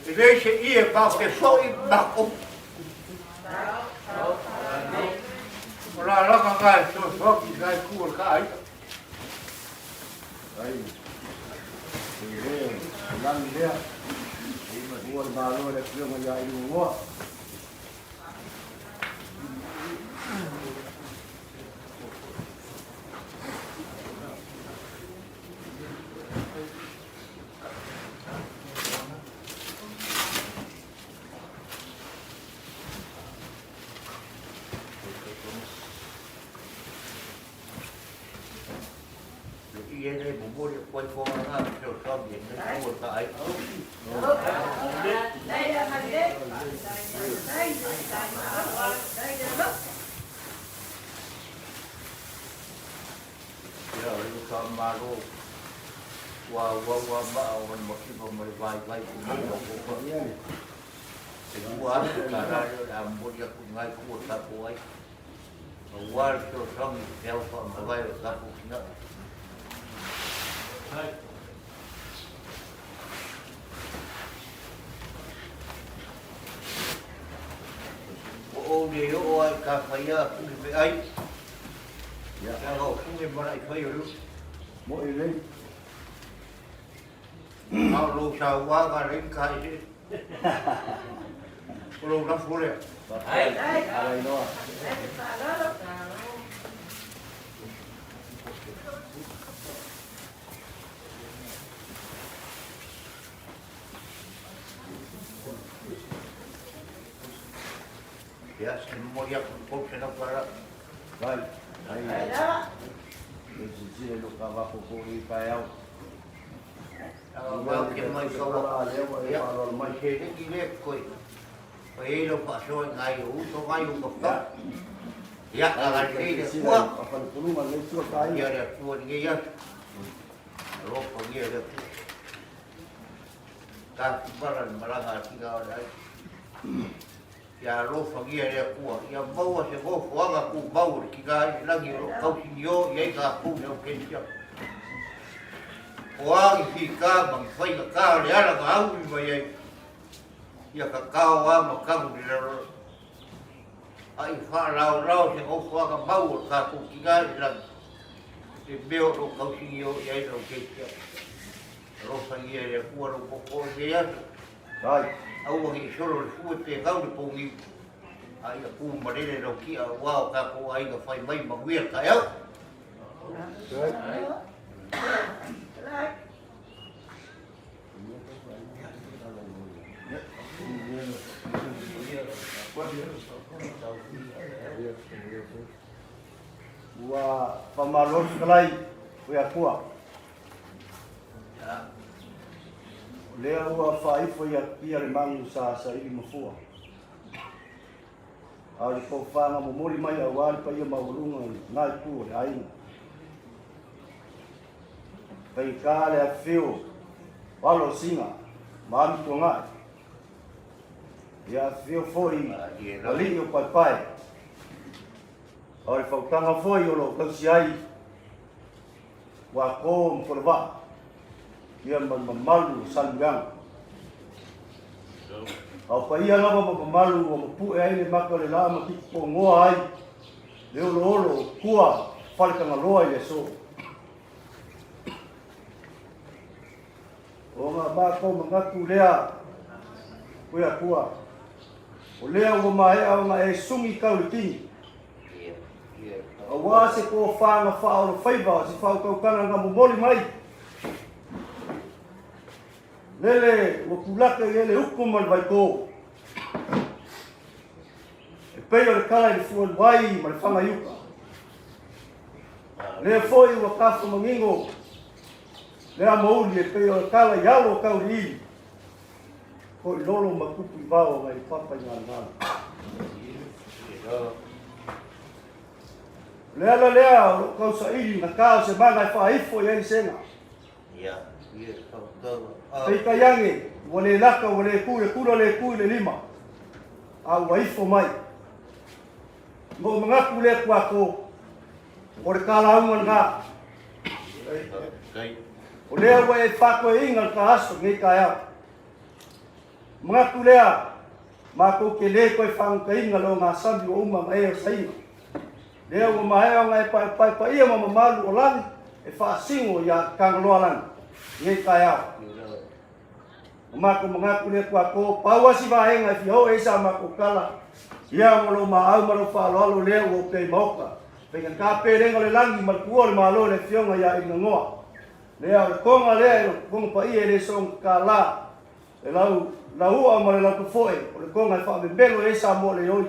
E leai se ie matou te foi matou. O lalaga na e fesoasoani i na itu o le ta aiga. Ai, e le lagi lea. Ua le malo le afioga ia Iliugoa. I e le momoli atu ai foga na fesoasoani e nei ua ta aiga. Ia o le faamalo ua auau a maa o le mativa ma le vaivai o maua o kopa. E $2,000 lea o le a momoli atu i nai tua tatou ai. Aua le fesoasoani i le feau faamavae o tatou tina. Ua ou le oo lava i ta faia pule feai. Leaga o pule ma laʻi fai o le upu. Moʻi lelei. A o lou sauaga lea i ka ese. O lou lafo lea. Ala iloa. Ia. Ia, se momoli atu i le $300. Vai, ai. Le silasila i lou kavako foi i lenei taeao. Au ke mai kaua. Ia, seleni lea koe. Koe ei lau faasoa i ngai o uso ngai o kapau. Ia, agalelei le Atua. Ia le Atua i lenei aso. Alofagia le Atua. Tafimala le malaga a tina o le aiga. Ia alofagia e le Atua, ia maua se nofoaga tumau o le tina i le lagi o lo o tausinio i ai tatou i le au kerisiano. O a ni fita ma ni faigata o le ala na auli mai ai, ia tatao lava ma tanu i le lalolagi. A ia faalaolao se nofoaga mau o le tatou tina i le lagi, i le mea o lo o tausinio i ai le au kerisiano. Alofagia e le Atua lou tootoo i lenei aso. Aua ne i solo le fue pe gau le pouniu, a ia ku malele lau ti'a aua o tatou aiga fai mai manuia le taeao. Ua faamalo le fetalai o le Atua. O lea ua faaifo i Apia le magu sa saili mafua. A o le tofaga momoli mai aua le paia maualuga i lena itu o le aiga. Faigata le afifio o alo o Sina ma Ami Tuangai. Ia afifio foi alii o Paepae. A o le fautaga foi o lo o tausi ai Ua ko ma Folovaa, ia ma le mamalu o Salemuliaga. A o paia lava ma mamalu ua mapue ai le maka o le la ma tipipogoa ai le oloolo o tua Faletagaloa i le aso. O nga matou manatu lea, koe Atua, o lea ua maea ona e sugi tau le tini. Aua se tofaga faaolofaiva o se faautautaga na momoli mai. Lele ua tulaka i ele upu ma le vaitō. E pei o le kala i le fualuai ma le faga i uka. Lea foi ua tafa manino le amouli e pei o le kala i alo o Tauiliili. Ko i lolo ma tupu i vao ngai papa i ngā O le ala lea o lou tausaili na ta o se maga e faaifo i ai le sega. Peitai ane, ua le lata, ua le tu i le tula, le tu i le lima, a ua ifo mai. Na ou manatu lea Tuato, o le ta lauga lena. O lea ua e faatoeina le ta aso lenei taeao. Manatu lea, matou te le toe faagotaina le ogasami ua uma ona e osaina. Lea ua maea ona e paepae paia ma mamalu o lagi e faasino iā Tagaloalagi i nei taeao. O matou manatu lea Tuato, pau lava si vaega e fia oo i ai sa matou tala, ia ma lou maau ma lou faaaloalo lea ua opea i maota. Faigata pelega o le lagi ma le tuua o le Malo i le Afioga ia Elinagoa. Lea o le toga lea e le toga paia e le soona tatala. Le lau lauua ma le lau tofoe, o le toga e faamemelo i ai Samoa le oi.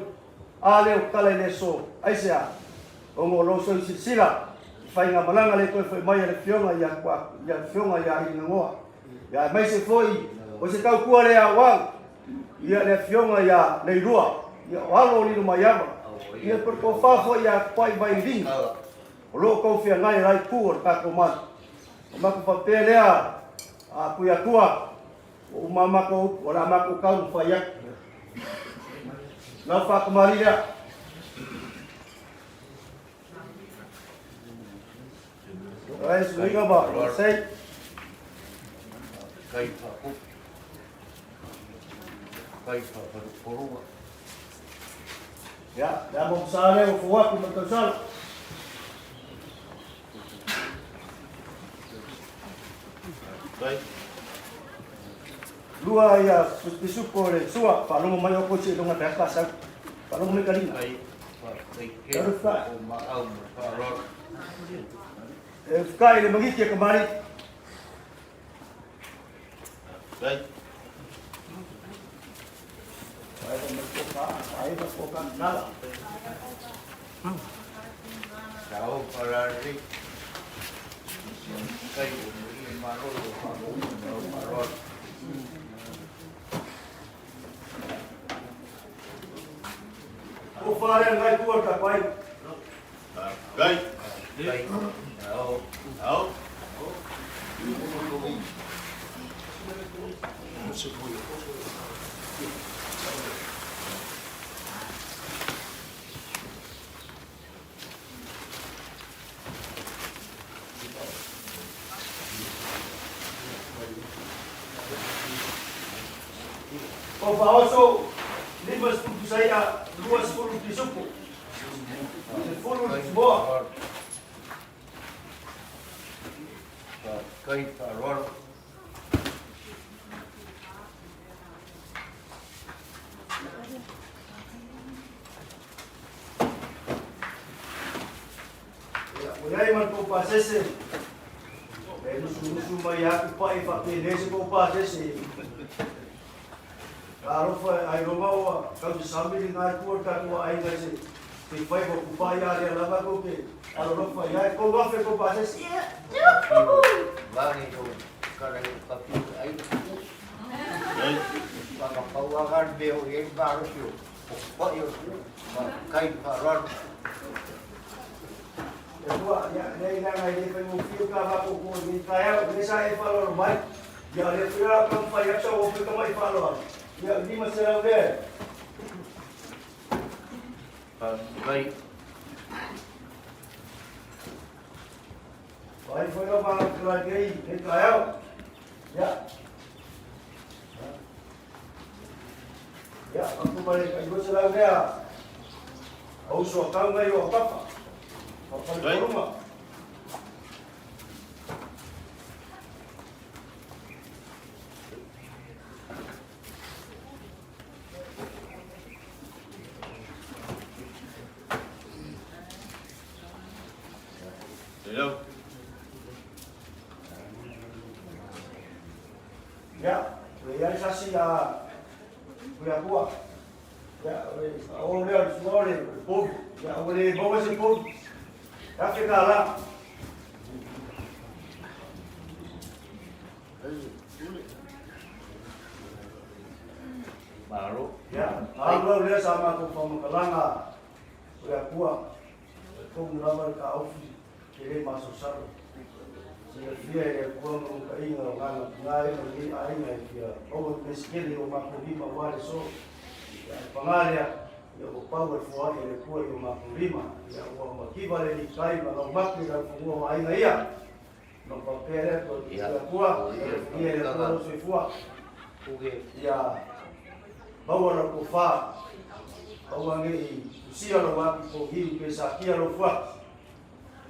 A lea o tala i le aso, aisea? Ona o lou soi silasila i faigamalaga le toe foi mai a le Afioga ia ia Afioga ia Ilinagoa. Ia aemaise foi o se tautua le auau ia le Afioga ia Leilua, ia o alo o Lilomaiava, ia po le tofa foi ia Tupai Vailini, o lo o tou feagai la itu o le tatou malu. O matou faapea lea, a Tuiatua, ua uma a matou upu, o le a matou tau ma fai atu. Lau faakamali lea. Ai, suiga ba, sei. Kai whakupu. Kai whakarupurunga. Ia, le amo sa lea ua fou atu ma le tausala. Lua ia pisupo le sua, faalogo mai o koe seiloga pe a fasau. Faalogo mai kalina. E fukai le mangiki e kamari. Ai, aiga po ka kala. Sao parari. Kai o i malo o o malo. O whare ngai kua ka pai. Gai. Kai. Ao. Ao. O whaoso, 50 saia, 20 pisupu. 10 moa. Kai paroro. O iai man kou pasese. E nusu nusu mai aku pai whapene se kou pasese. Ka alofa ai roma oa, kau te samiri ngai kua ka kua ai ngai se. Te whai wa kupai a rea lava kou ke alolofa iai kou wafe kou pasese. Vangi o kara i ka piu ai. Gai. Waka pauaga me o e malo si o. O pai o ma kai paroro. E tua, ia, nei nanga i le whai mo whiu ka wako ko ni taea, ne sa e whaloro mai. Ia le whia ka mwhai aksa o whiu ka mai whaloro. Ia, lima se rau lea. Kai. Vai foi lo ma kla nei, nei taea. Ia. Ia, aku mai ka iwa se rau lea. Au so kau ngai o papa. Papa le koruma. Hello. Ia, le iai sasi a kuia kua. Ia, o lea o le sua o le povi. Ia, o le maua se povi. Ia fe ka la. Malo. Ia, alu au lea sa matou faamatalaga o le Atua, e tonu lava le taofi e le masalosalo. Silafia e le Atua ma lona o gana puna e ma lenei aiga e fia maua le pesikele o matou lima aua le so. Ia, le paga lea, ia ua pau e foai e le Atua i o matou lima. Ia, ua mativa le likai ma laumate i laufanua o aiga ia. Ma faapea lea, le Atua, ia le Atua lou soifua. Ia maua lau tofa, aua ne i usia lou atu pohiu pe sakia lou fuati.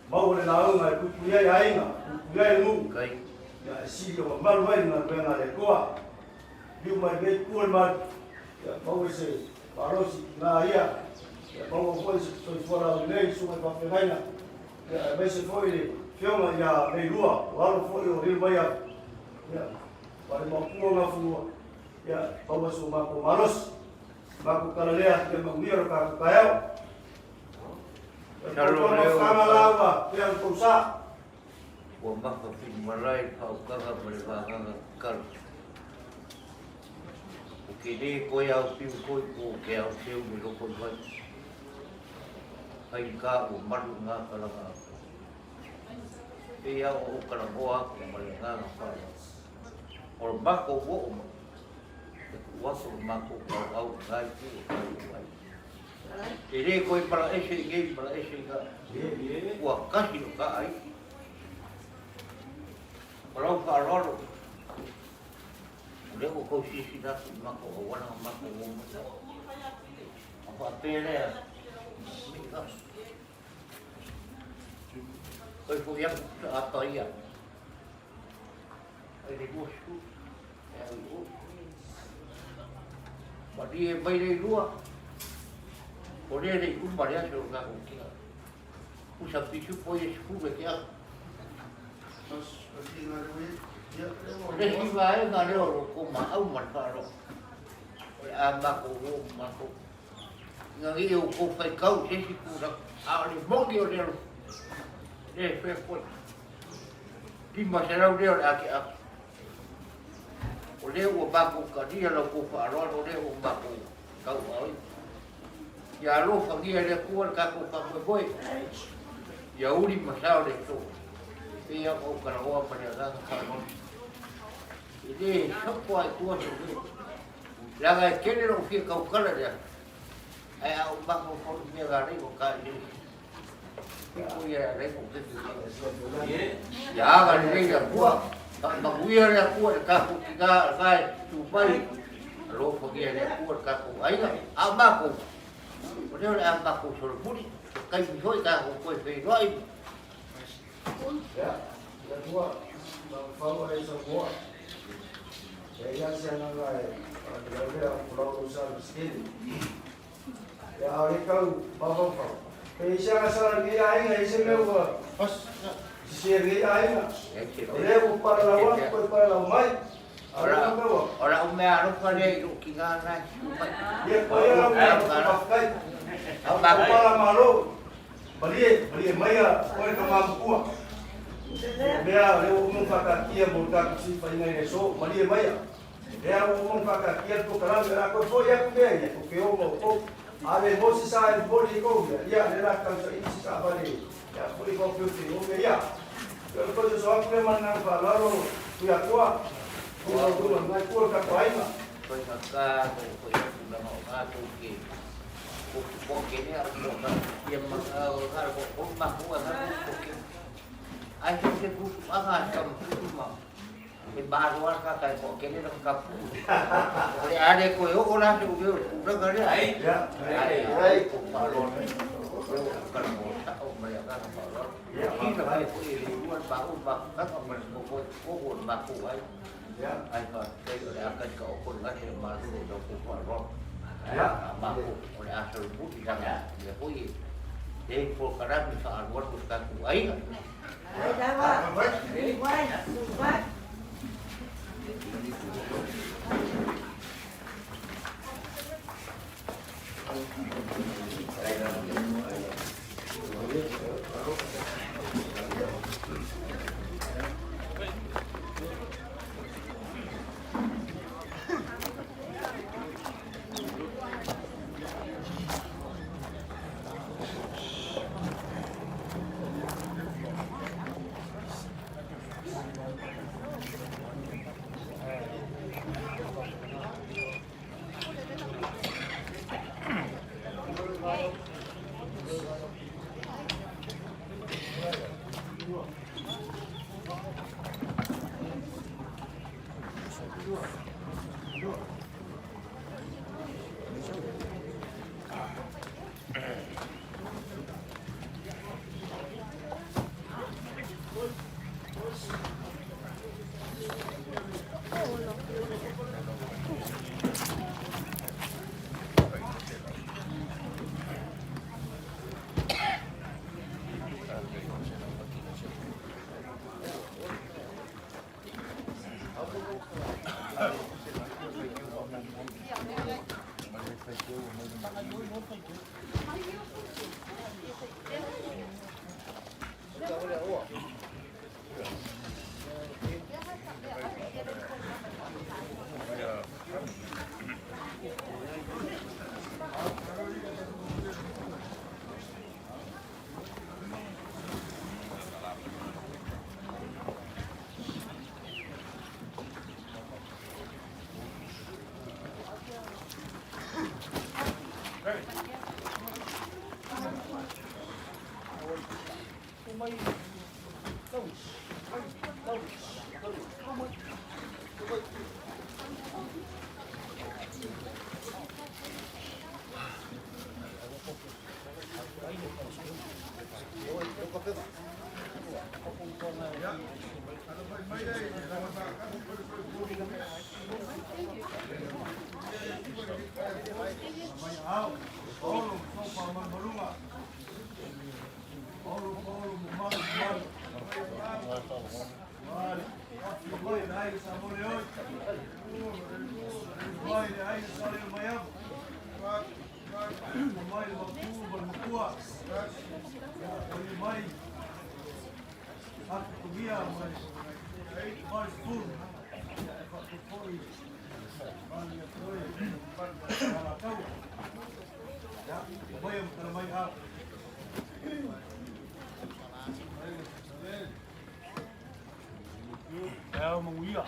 Maua le lauga e puipui ai aiga, puipui ai nuu. Ia e sili o mamalu ai le galuega a le Atua. Liu mai lenei itu o le malu, ia maua se malosi i tina ia, ia maua foi se soifua laulelei i susuga i faafeagaiga, ia aemaise foi le Afioga ia Leilua, o alo foi o Lilomaiava, ia ma le maopuga o Gafanua, ia maua so matou malosi, matou talalea ia manuia lo tatou taeao. Ia tou mafutaga la ua pea lo tou sa. Ua maka whirimalae le whaukanga ma le wānanga karo. O ke lē koe au piu koi po o ke au seu me loko i vai. Kai ka ua maru ngā karanga aku. Pei au o karangoa aku ma le ngānga whānau. O le mako ua o ma, e ku atu le mako kau au ngai ku o kai o ai. E lē koe mala ese i nei mala ese i ngā. Ua kasi o ka ai. O lau whaaloalo, o lea ua kou silasila atu i mako auala ma mako uo. A whaapea lea, mi ka. Koe foi aku sa ata ia. Ai le 20, e au i o. Ma rie mai le lua, o lea le i uma le aso o ngā kia. Usa pisu po i e sukule ke aku. O le si vaega lea o lo ko maau ma le faalogo. O le a mako o mako. Ina ia outou faitau i se isi tulaga, a o le moni o le alofa, e le faia foi. 500 lea o le atiaga. O lea ua matou talia la outou faaaloalo, o lea ua matou tauaaoina. Ia alofagia e le Atua le tatou faamoemoe, ia uli ma sao le aso, e pei lava ona ou talanoa ma le agaga faaaloalo. E le sopo lava i tua se mea. Leaga e tele lou fia tautala i le aso, ae a ou mafaufau i mea na ala ai ona tailele, fitu ia e ala ai ona ou fefe i ai. Ia agalelei le Atua, faamanuia le Atua i le tatou tina lena e tutu mai, alofagia e le Atua le tatou aiga. A o matou, o lea o le a matou solomuli, se taimi foi tatou toe feiloai. Ia, le Atua, mafaufau ai Samoa. E i ai se agaga e faalavelave a o folau lou sa le Pesetene. Ia, a o le tau mafaufau, pe i ai se agasala i lenei aiga, e i ai se mea ua sese i lenei aiga, o lea ua palalau atu toe palalau mai. A o le a mea ua... O lau mea alofa lea i lou tina lena e susu mai. Ia, paia lau mea alofa, faafetai. O pala malo. Malie, malie maia oe tama matua. O mea o lea ua uma ona faataatia mo le tatou fesilafaiga i le aso. Malie maia. O lea ua uma ona faataatia le polokalame, o le a toe foi atu mea ia, tou te o ma outou. A le maua se sa e momoli ai tou mea, ia, o lea o le a tausaili se taavale e a foi faufeufei o mea ia. O le toe soso atu lea ma le agaga faaaloalo, Tuiatua, Tuiatua, lena itu o le tatou aiga. Faigata lou foi atu leaga o matou te Ia, matou o le a solomuli leaga o mea foi e i ai polokalame faaalualu a le tatou aiga. atutugia ma le 80, ia e faapea foi malie atu ai le Alataua. Ia, maia ma tala mai ao. Taeao manuia.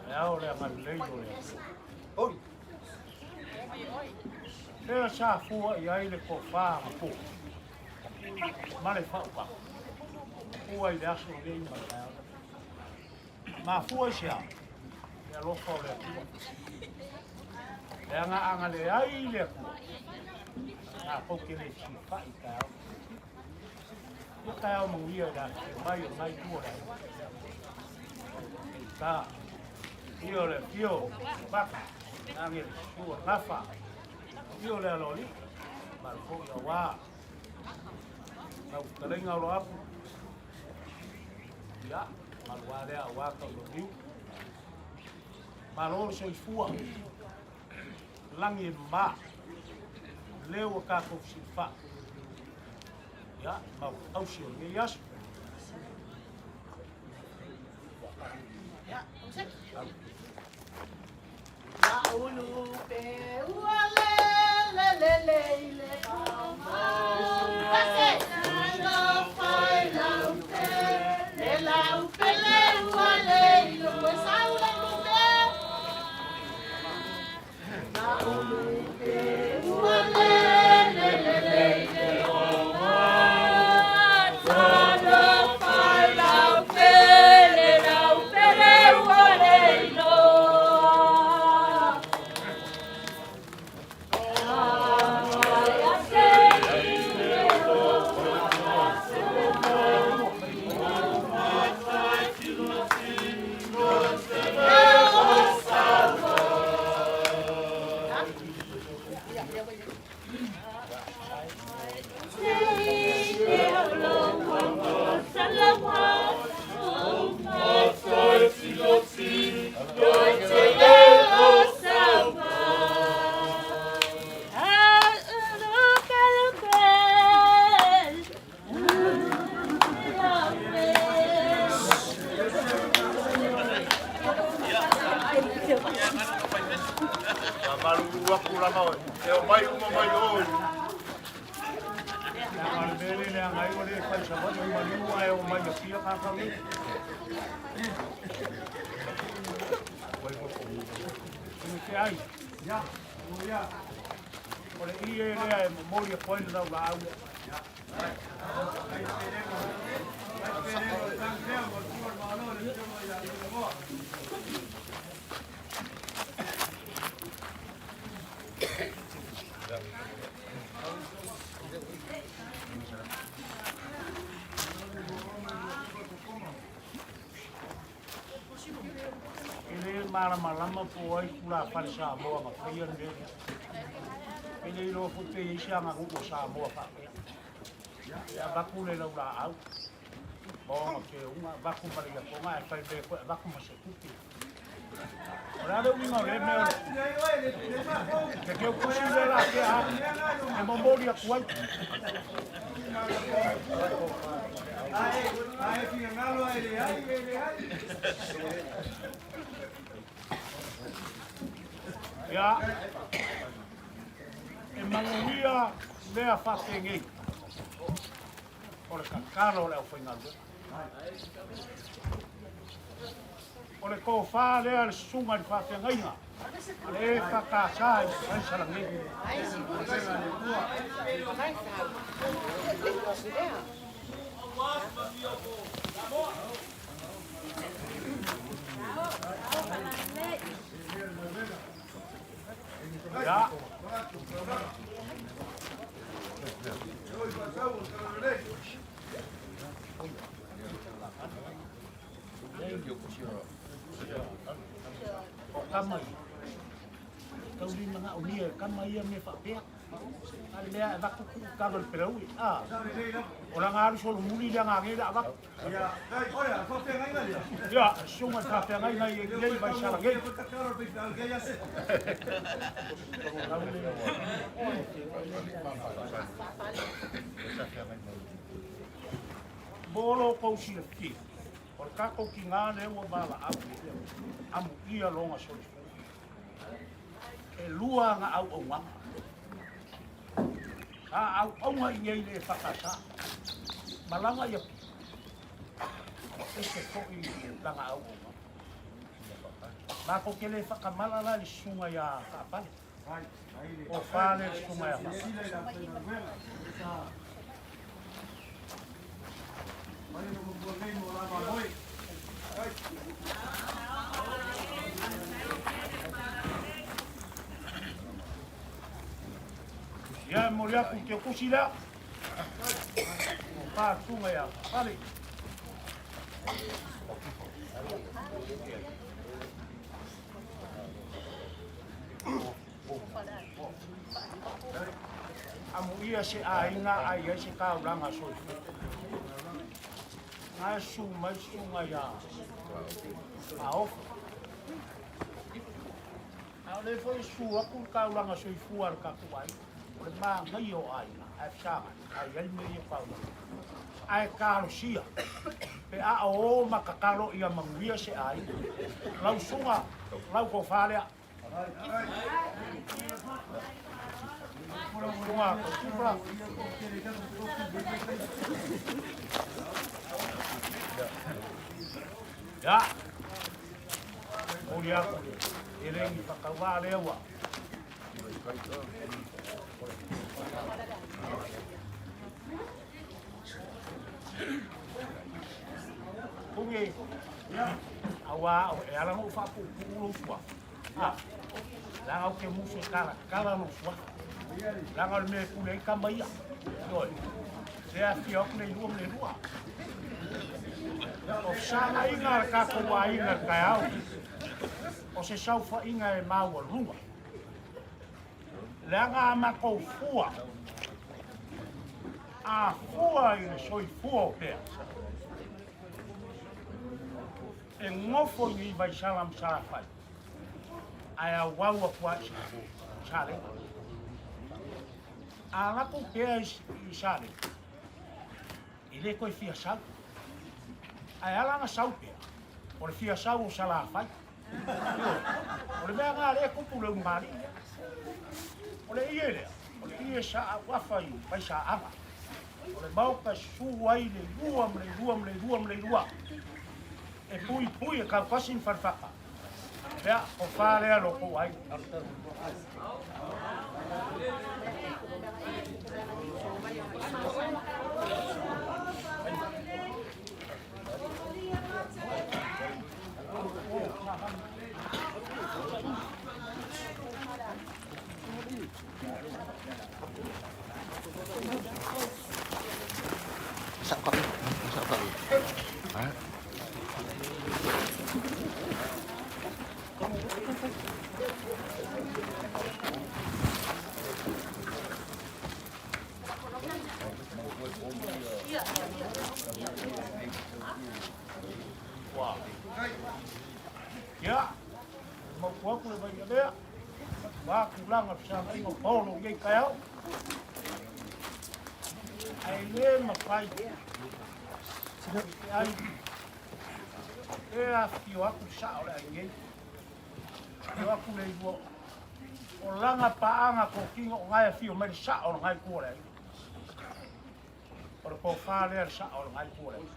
Le ao le agalelei o le Atua. Lea sa fua i ai le tofa ma po ma le faaukaga. Fua i le aso lenei ma le taeao. Mafua i se a? Le alofa o le Atua. Leaga a na leai le Atua, tatou te le fesilafai i taeao. Ia taeao manuia i le afifio mai o lena itu o le aiga. Eita, afio le afio o Baka, nage le susu o Gafa, afio le Aloalii, mamalu foi aua lau fetalaiga o Loapu, ia, mamalu lava lea aua Taulauniu. Malo le soifua, lagi e mama, lea ua tatou fesilafai, ia, ma tausi o lenei aso. Faamalulu atu lava e omai uma mai o i Leaga o le mea lea leaga ai ua le fai Savaii o maliu ae omai Apia tagata nei. Te ai, ia, ia. O le ie lea e momoli atu ai le laulaau lea. E le malamalama po o ai tulafale Samoa na faia le mea lea. E le iloa foi pe i ai se aganuu a Samoa faapea. E avatu le laulaau ma ona feuga, avatu ma le iatoga ae fai mea foi avatu ma se tupe. O le a le uiga o lea mea o le teutusi lea la tea e momoli atu ai. Ia, e manuia mea faapenei o le tatalo a le aufaigaluega. O le tofa lea a le susuga i le faafeagaiga a le EFKS i Vaisalageni. Ia. O tama ia. Tauli manaomia e tama ia mea faapea. A le mea e avatu tuu talo i le pelaui. A. O lana alu solomuli lea na le avatu. Ia, susuga i le faafeagaiga i nei Vaisalageni. Mo lo kou silafia, o le tatou tigā lea ua valaau amuia lona soifua. E lua ana auaunaga. Sa auauna i inei i le EFKS, malaga i Apia, ua ese foi lana auaunaga. Matou te le faatamala la i le susuga ia Faapale. O fa lea le susuga ia Faapale. Ia e momoli atu i Teokusi lea. O fa susuga ia Faapale. Amuia se aiga a i ai se taulaga soifua. Na e susu mai susuga ia Aofa. A o lea foi e susu atu le taulaga soifua a le tatou aiga. O le manaia o aiga, ae fesagai, a i ai mea ia o taulaga. Ae talosia, pe a o ma tatalo ia manuia se aiga. Lau susuga, lau tofa lea. Ia, momoli atu le eleni faatauvaa lea ua Kugi, auā e ala ona ou faapuupuu lou suafa. A, leaga ou te musu e talatala lou suafa. Leaga o le mea e pule ai tama ia. Ioe, lea afio atu le lua ma le lua. O fesaagaiga a le tatou aiga i le taeao, o se saofaiga e maualuga. Leaga a matou fua, a fua i le soifua o pea, e nofo i Vaisala ma Salafai, ae auau atu lava i Salega. A alu atu pea i Salega, e le toe fia sau. Ae ala ona sau pea, o le fia sau o Salafai. O le mea lena lea e tupu i le ulugalii lea. O le ie lea, o le ie sa auafa i Vaisaaga. O le maota e susu ai le lua ma le lua ma le lua ma le lua. E puipui e tautasi ni falefata. Ia, o fa lea lo kou aiga. Ia, mautu atu le Vaialea, ua tulaga fesaagaiga o paolo i nei taeao. Ae le mafai ai e afifio atu le sao o le ai nei. Afifio atu le lua o lana paaga totino o nae afio mai le sao o le nai tua o le aiga. O le tofa lea le sao o le nai tua o le aiga.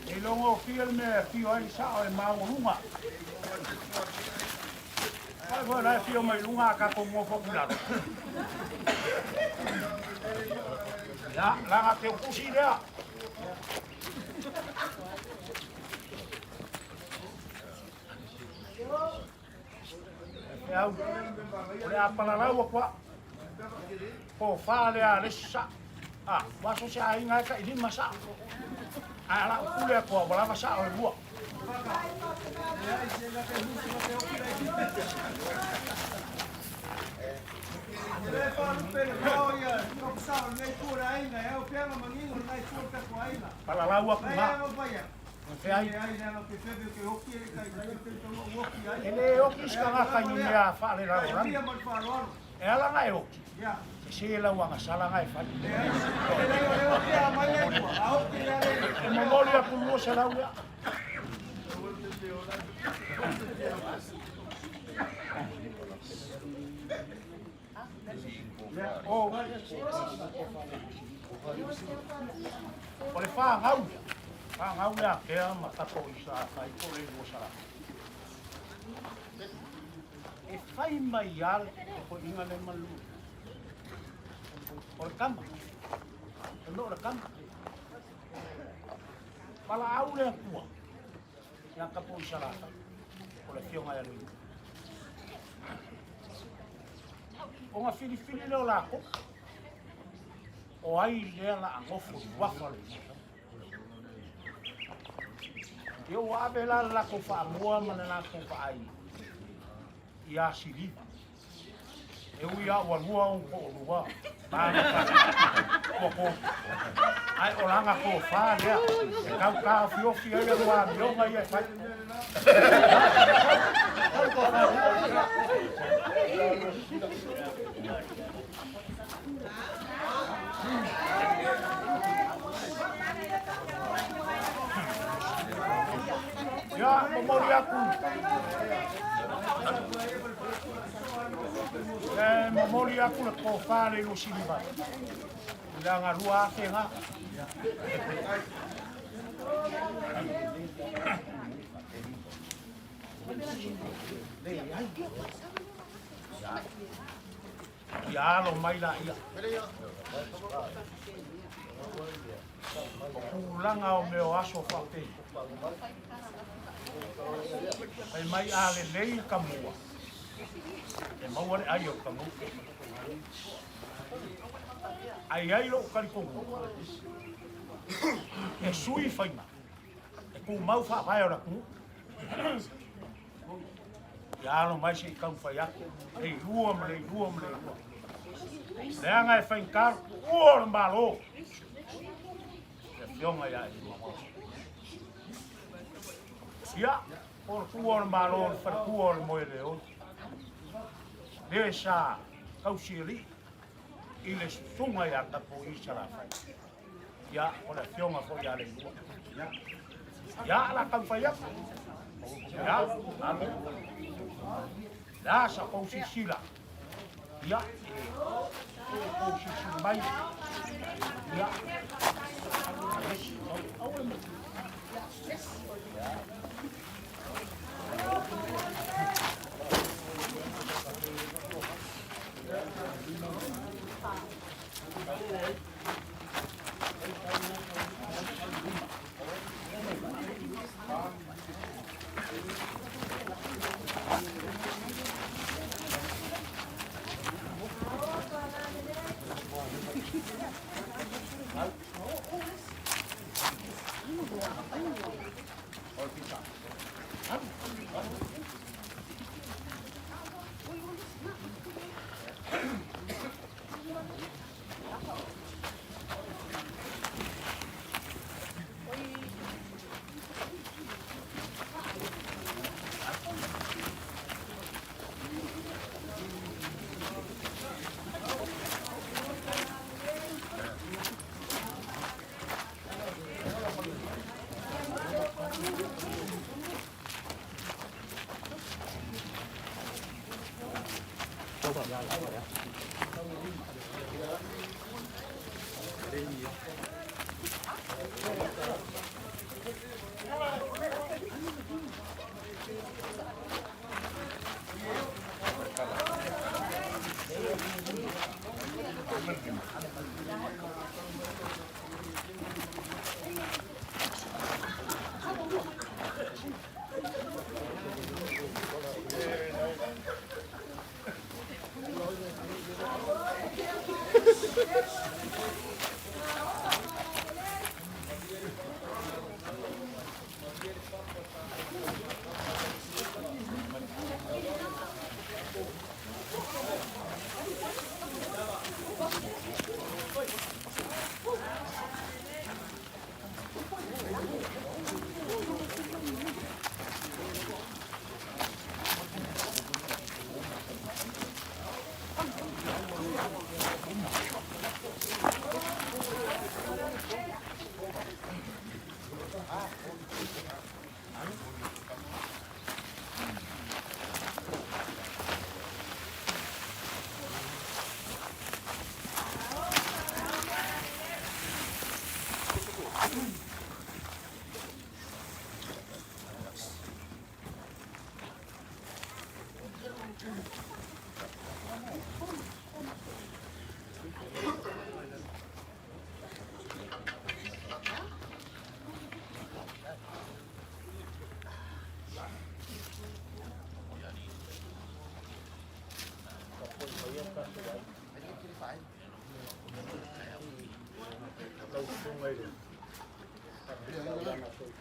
E logofia le mea e afio ai le sao e maualuga. Ai foi la e afio mai luga a tatou nofo atu i lalo. Ia, laga teukusi lea. Feau, o le a palalau atu au. Tofa lea a le isi sao. A, ua so se aiga e tai lima sao. Ae a lau pule atu au, ua lava sao e lua. Palalau atu na. Feai. E le oki se tagata i ni mea faalelalolagi. E ala ona e oki, sese lau agasala na e fai. E momoli atu 200 lea. O, o le whāngau lea, whāngau lea a Kea ma tatou i sa fai po le 200. E fai mai a le tokoiga le malu. O le kama, e no o le kama. Valaau le Atua ia tatou i Salafai, o le afioga ia Leilua. Ona filifili lea o latou, o ai lea la a nofo i uafa o le Maota. Ia ua ave la le latou faamua ma le latou vaai ia Siliva. E ui lava ua lua ou toalua ma ua to, ae o lana tofa lea e tau taofiofi ai lua amioga ia e fai. Ia, momoli atu. E momoli atu le tofa le Lusiliva. I lana 2000 na. Ia alo mai laia. O tulaga o mea o aso faapei. Fai mai a lelei le tamua, e maua le ai o le tamua. Ae i ai lou talitonuga, e sui faiga, e tumau faavae o le atunuu. Ia alo mai se i taumafai atu, le ilua ma le ilua ma le ilua. Leaga e faigata le tuua o le Malo, le Afioga ia Aliimagoa. Ia, o le tuua o le Malo o le faletua o le Moeleoi, le sa tausialii i le susuga ia Tapuii Salafai. Ia, o le afioga foi ia Leilua. Ia, o le a taumafai atu. Ia, alo. Le a sa tou silasila. Ia, e tou silasila mai. Ia. Aua e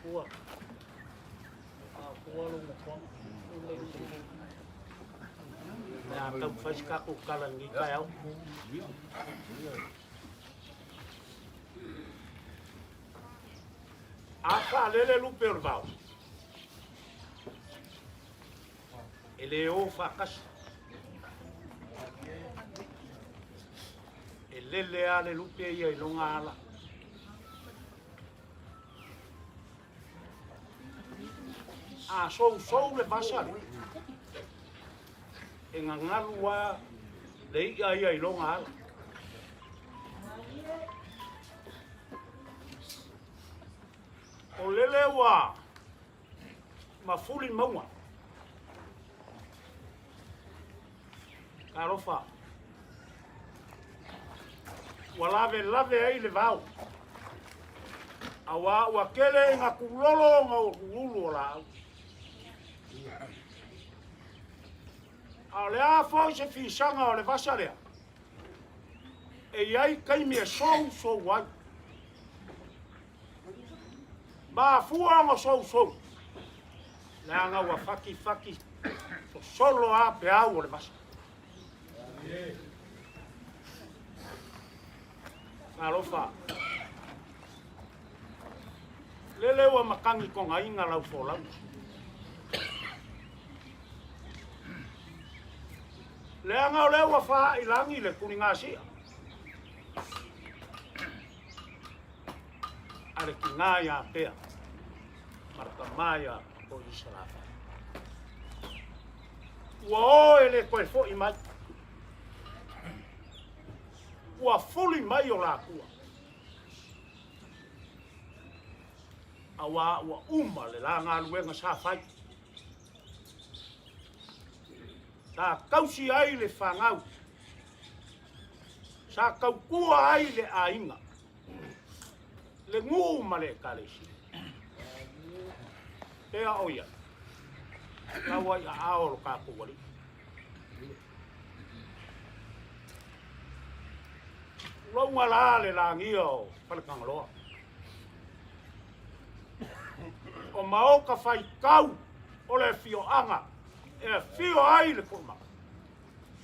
Matua. Ua lou nofoaga. Le a taumafai se tatou tala i lenei taeao. A faalele lupe o le vao, e le o faatasi. E lele lava le lupe ia i lona ala. A sousou le vasa lea, e gagalu lava le i'a ia i lona ala. O lele ua mafuli mauga. Talofa. Ua lavelave ai le vao. Auā ua tele ina tulolo ona uluulu o laau. A o le a foi se fisaga o le vasa lea, e i ai taimi e sousou ai. Mafua ona sousou, leaga ua fatifati sosolo a peau o le vasa. Talofa. Lele ua matagi togaina lau folauga. Leaga o lea ua faa'i lagi le tuligasia. A le tina ia Pea ma le tama ia Toisalafai. Ua o e le toe fo'i mai. Ua fuli mai o latua. Auā ua uma le la galuega sa fai. Sa tausi ai le fanau. Sa tautua ai le aiga, le nuu ma le ekalesia. Pea o ia, lau ai aao o lo tatou Alii. Tulouna la le lagia o Faletagaloa. O maota faitau o le afioaga e afio ai le Toomala.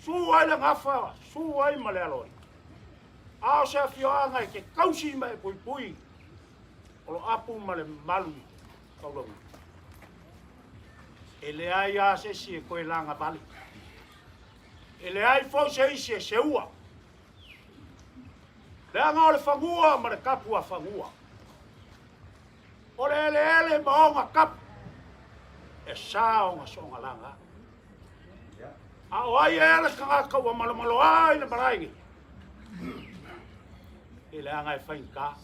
Su ai le gafa, su ai ma le aloalii. A o se afioaga e te tausi ma e puipui, o lo apu ma le mamalu taulauniu. E leai lava se isi e toe lagavale. E leai foi se isi e seua. Leaga o le fanua ma le tapu a fanua. O le eleele ma ona tapu, e sa ona soogalaga. A o ai ea le tagata ua malomaloa i le malae nei? E leaga e faigata.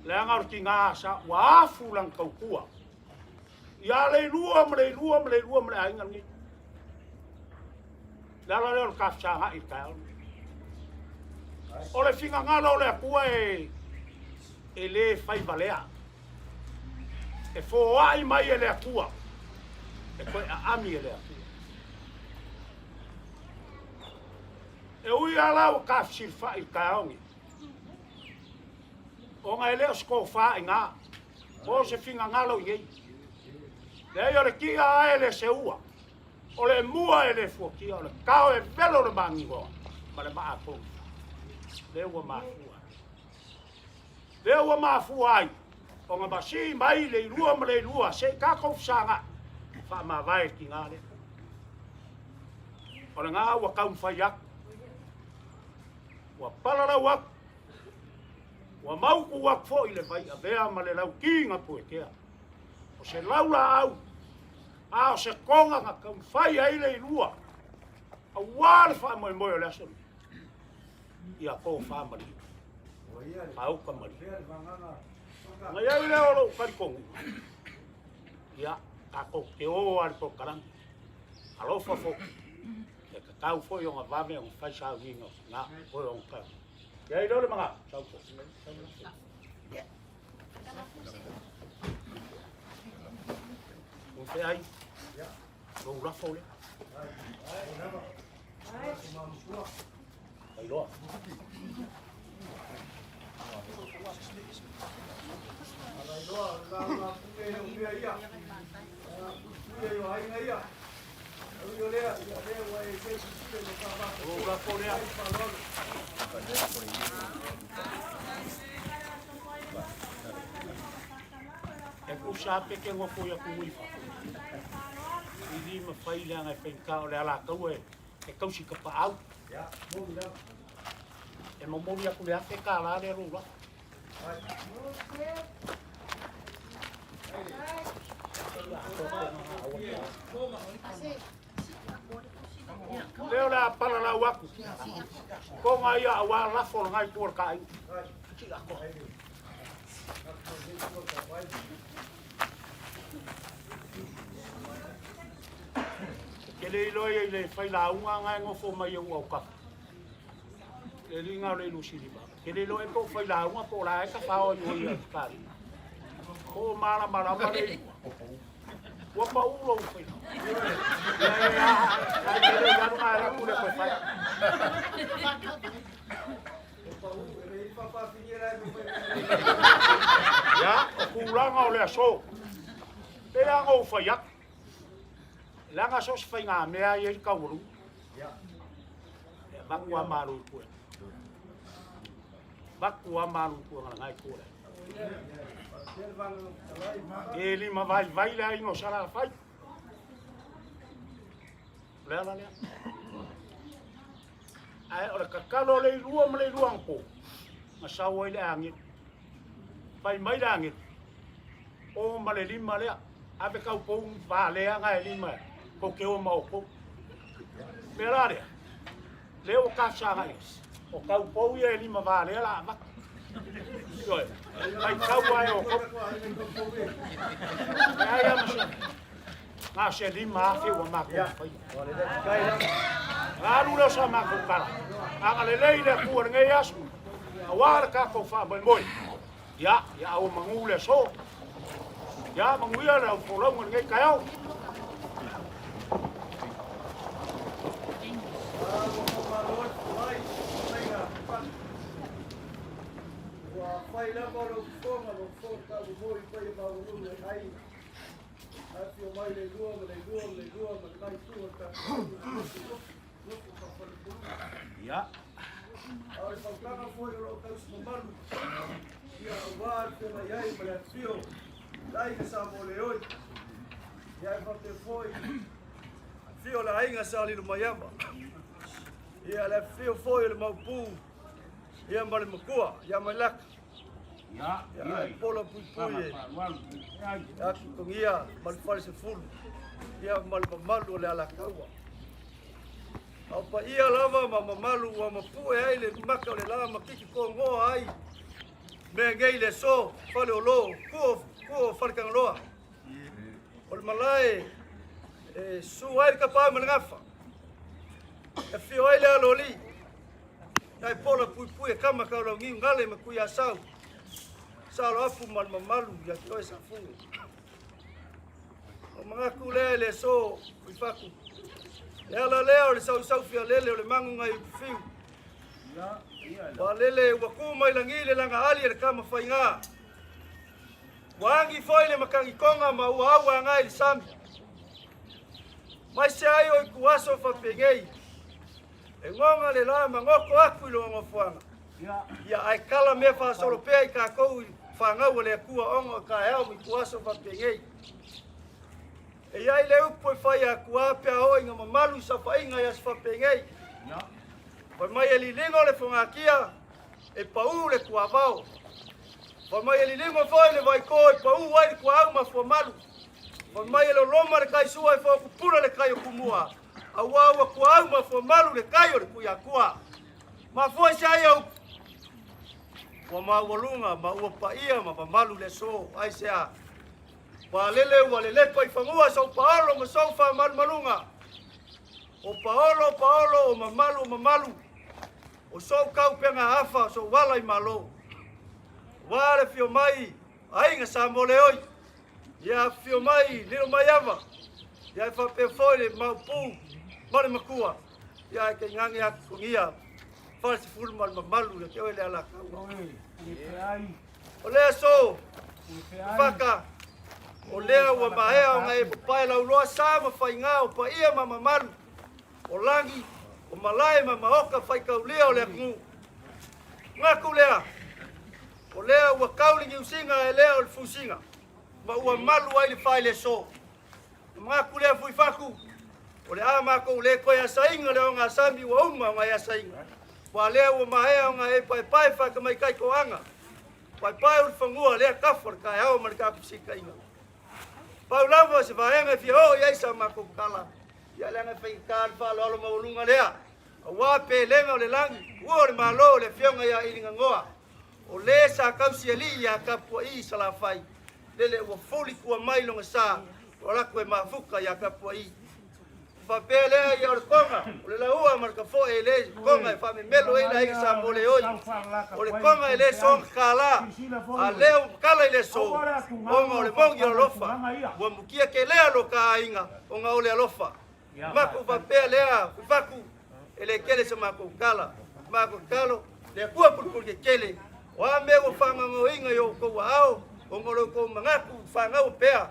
Leaga o le tiga sa ua afu lana tautua ia Leilua ma Leilua ma Leilua ma le aiga lenei. Le ala lea o le tafesagai i le taeao lenei. O le finagalo o le Atua e, e le fai valea. E foai mai e le Atua, e toe aami e le Atua. E ui lava la ua tafesilafai i le taeao nei, ona e le o se tofa i ina, po o se finagalo i nei. Leai, o le tia lava e le seua, o le mua e le fuatia, o le tao e velo le magigoa ma le maa tonu. Lea ua mafua ai. Lea ua mafua ai ona masii mai le ilua ma le ilua se i tatou fesagai faamavae le tiga lea. O lena ua taumafai atu, ua palalau atu, ua mautu atu foi le vai avea ma le lauti na puetea. O se laulaau, a o se toga na taumafai ai le ilua aua le faamoemoe o le aso lenei. Ia tofa malie, fauta malie. Ona i ai lea o lou talitonuga, ia, tatou te o lava i le polokalame. Alofa foi, e tatau foi ona vave ona fai sauniga o tina, toe ona tau. I ai lea o le manatu, sau foi. O feai, lou lafo lea. Mailoa. E kusa pe ke ngofo ia ku i fafo. I li ma fai leaga e faigata o le alataua e tausi ka paau. E momoli atu le $1000 lea lou lafo. Lea o le a palalau atu. Konga ia aua lafo o lena itu o le ta aiga. E le iloa ia i le failauga nga e nofo mai e ua o kafa. Le liga o le ilusiliva. Ke le iloa e po o failauga po o la e tafao i o ia kari. Po o malamalama le ilua. Ua pau lou failauga. Ia e a, ai ke le alu nga e le koe fai. Ia, o tulaga o le aso. E leaga ou fai atu. Leaga so o se faigamea e i ai le taualuga. E avatu lava malu i puega. Avatu lava malu i puega lena itu o le aiga. E lima vaivai le aiga o Salafai. O le ala lea. Ae o le tatalo a le ilua ma le ilua anapo, na sau ai le agelu. Fai mai le agelu, o ma le lima lea, ave tau pou valea na e lima tou te o ma outou. Mea la lea, lea ua talosaga i o tau pou ia e lima valea la avatu. Ioe, faitau lava e outou. Leai lava ma se Na o se 5,000 ua matou faia. Ona alu lea o sa matou tala, agalelei le Atua i lenei aso, aua le tatou faamoemoe. Ia, ia aua manu le aso. Ia manuia le aufolauga i lenei taeao. Ua fai lava lou fofoga, lou fofoga taumomoe i paia maualuga i aiga. Afio mai le lua ma le lua ma le lua ma le itu o le tatou aiga, nofo faafalepulu. Ia. A o le fautaga foi o lo o tausi mamalu, ia aua le feagai ai ma le afifio o le aiga Sa Moleoi. Ia e faapea foi afio o le aiga Sa Lilomaiava. Ia le afifio foi o le Maopu ia ma le Makua ia Mailaka. Ia, e pola puipui e atu togia ma le falesefulu ia ma le mamalu o le Alataua. A o paia lava ma mamalu ua mapue ai le maka o le la ma kiki kogoa ai mea nei le aso fale o lo kuo kuo fale kangaloa. O le malae e su ai le kapaa ma le gafa. E fio ai le alo ali. Ia e pola puipui e kama kaulaugiu gale ma kuiasau. Sa alo afu ma le mamalu ia te oe Safugo. O manatu lea i le aso i fatu. Le ala lea o le sausau fialele o le magu nai utufiu. Ua lele ua ku mai lagi le laga ali e le kama faiga. Ua agi foi le makagitoga ma ua au agai le sami. Mai se ai o i kuaso faapenei. E goga le la ma goko atu i loga nofoaga. Ia ae kala mea faasolo pea i tatou i fanau a le Atua ona o taeao ma ituaso faapenei. E i ai le upu e fai atu a pe a oo ina mamalu i saofaiga i aso faapenei. Fai mai e liligo le fogatia e pau le tuavao. Fai mai e liligo foi le vaiko e pau ai le tuaau ma fuamalu. Fai mai e loloma le taisua e fookupula le tai o Tumua. Aua ua tuaau ma fuamalu le tai o le Tuiatua. Mafua i se ai au ua maualuga ma ua paia ma mamalu le aso ai se a. Ua lele ua lelepa i fanua sou paolo ma sou faamalumaluga. O paolo, paolo, o mamalu, o mamalu. O sou kaupega afa, o sou ala i malo. Ua le fio mai, aiga Samoa le oi. Ia afifio mai Lilomaiava, ia e faapea foi le Maopu ma le Makua, ia e tainane atu togia. Falesefulu ma le mamalu ia te oe le Alataua. O le aso, Faka, o lea ua maea ona e papae lauloa sa ma faiga o paia ma mamalu o lagi, o malae ma maoka faitaulia o le atunuu. Manatu lea, o lea ua tau le niusiga e lea o le fusiga, ma ua malu ai le faeleso. E manatu lea Fuifatu, o le a matou le toe asaina le ogasami ua uma ona e asaina, ua lea ua maea ona e paepae faatamaitai toaga, paepae ulufanua lea tafa o le taeao ma le tatou fesilitaiga. Pau lava se vaega e fia oo i ai sa matou tala, ia leaga e faigata le faaaloalo maualuga lea, aua pelega o le lagi, ua o le Malo o le Afioga ia Iliganoa, O le sa tausi alii ia Tapua'i i Salafai, lele ua fuli tua mai lona sa, ua alu atu e mafuta ia Tapua'i. Ona faapea lea ia o le toga, o le laua ma le tafoe e le toga e faamemelo ai le aiga sa Moleoi. O le toga e le soona kālā, a lea ua matala i le aso, ona o le moni o le alofa, ua mutia kelea lo ta aiga ona o le alofa. Matou faapea lea Fuifatu, e le tele sa matou tala. Matou tatalo, le Atua pulepule tetele, o a mea ua faagaogoina i o outou aao, ona o lo outou manatu fanau pea,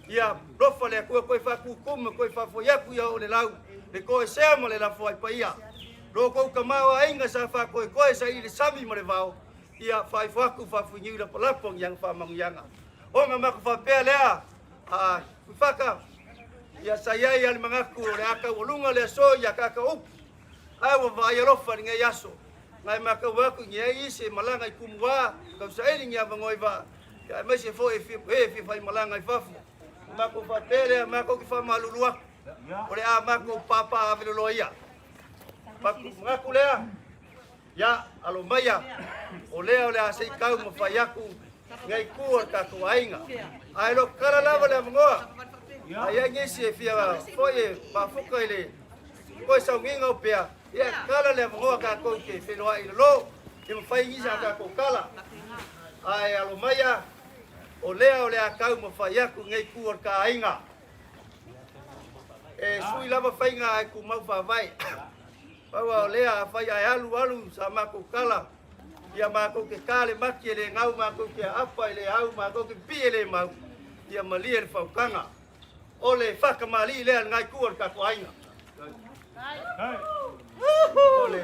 ia lofa le Atua toe faatutu ma toe faafoi atu ia oo le lau, le toesea ma le lafo ai paia. Lo outou tamaoaiga sa faatoetoe sa i le sami ma le vao, ia faaifo atu faafuiniu lapalapa o ni aga faamanuiaga. Ona matou faapea lea, a Fuifaka, Ia sa i ai lava le manatu o le a taualuga le aso i akaaka upu, ae ua vaai alofa i lenei aso. Ngai matau atu i ai isi e malaga i Tumua, tausaili ni avanoa i vaa, ia aemaise foi e fia, e fia faimalaga i fafo. Ona matou faapea lea, matou te faamalulu atu, o le a matou pāpā aveloloa ia. Manatu lea, ia, alo maia, o lea o le a se i tau ma fai atu nei tu o le tatou aiga. Ae lo kala lava le avanoa, a i ai nisi e fia foi e mafuta i le toe sauniga o pea, ia kala le avanoa tatou te feiloai i lalo, ia mafai nisi a tatou kala. Ae alo maia, o lea o le a tau ma fai atu nei tu o le ta aiga. E sui lava faiga ae tumau faavae. Pau a o lea, afai ae alu alu sa matou tala, ia matou te ta le mati e le gau, matou te aapa e le au, matou te pipii e le mau, ia malie le faukaga. O le faatamalii lea i lena itu o le tatou aiga. O le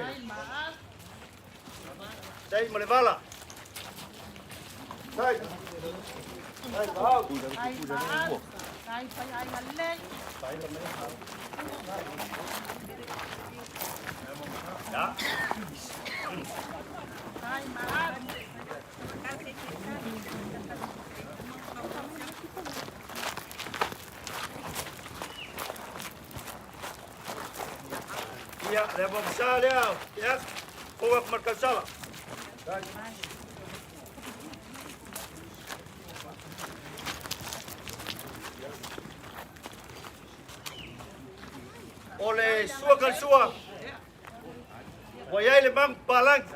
sei ma le vala. Sai. Sai, pau. Ia, le avamasa lea, ia, fou atu ma le tausala. O le sua ka le sua, ua i ai le mamu papalagi,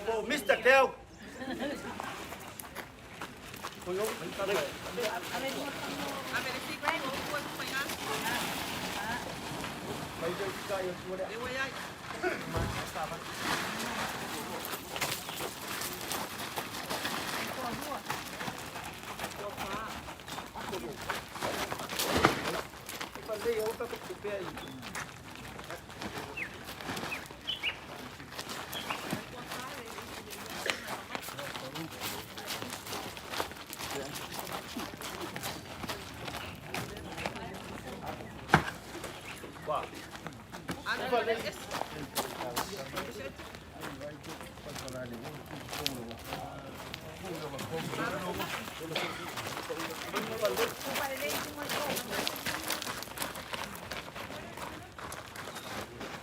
po o Mister Keau.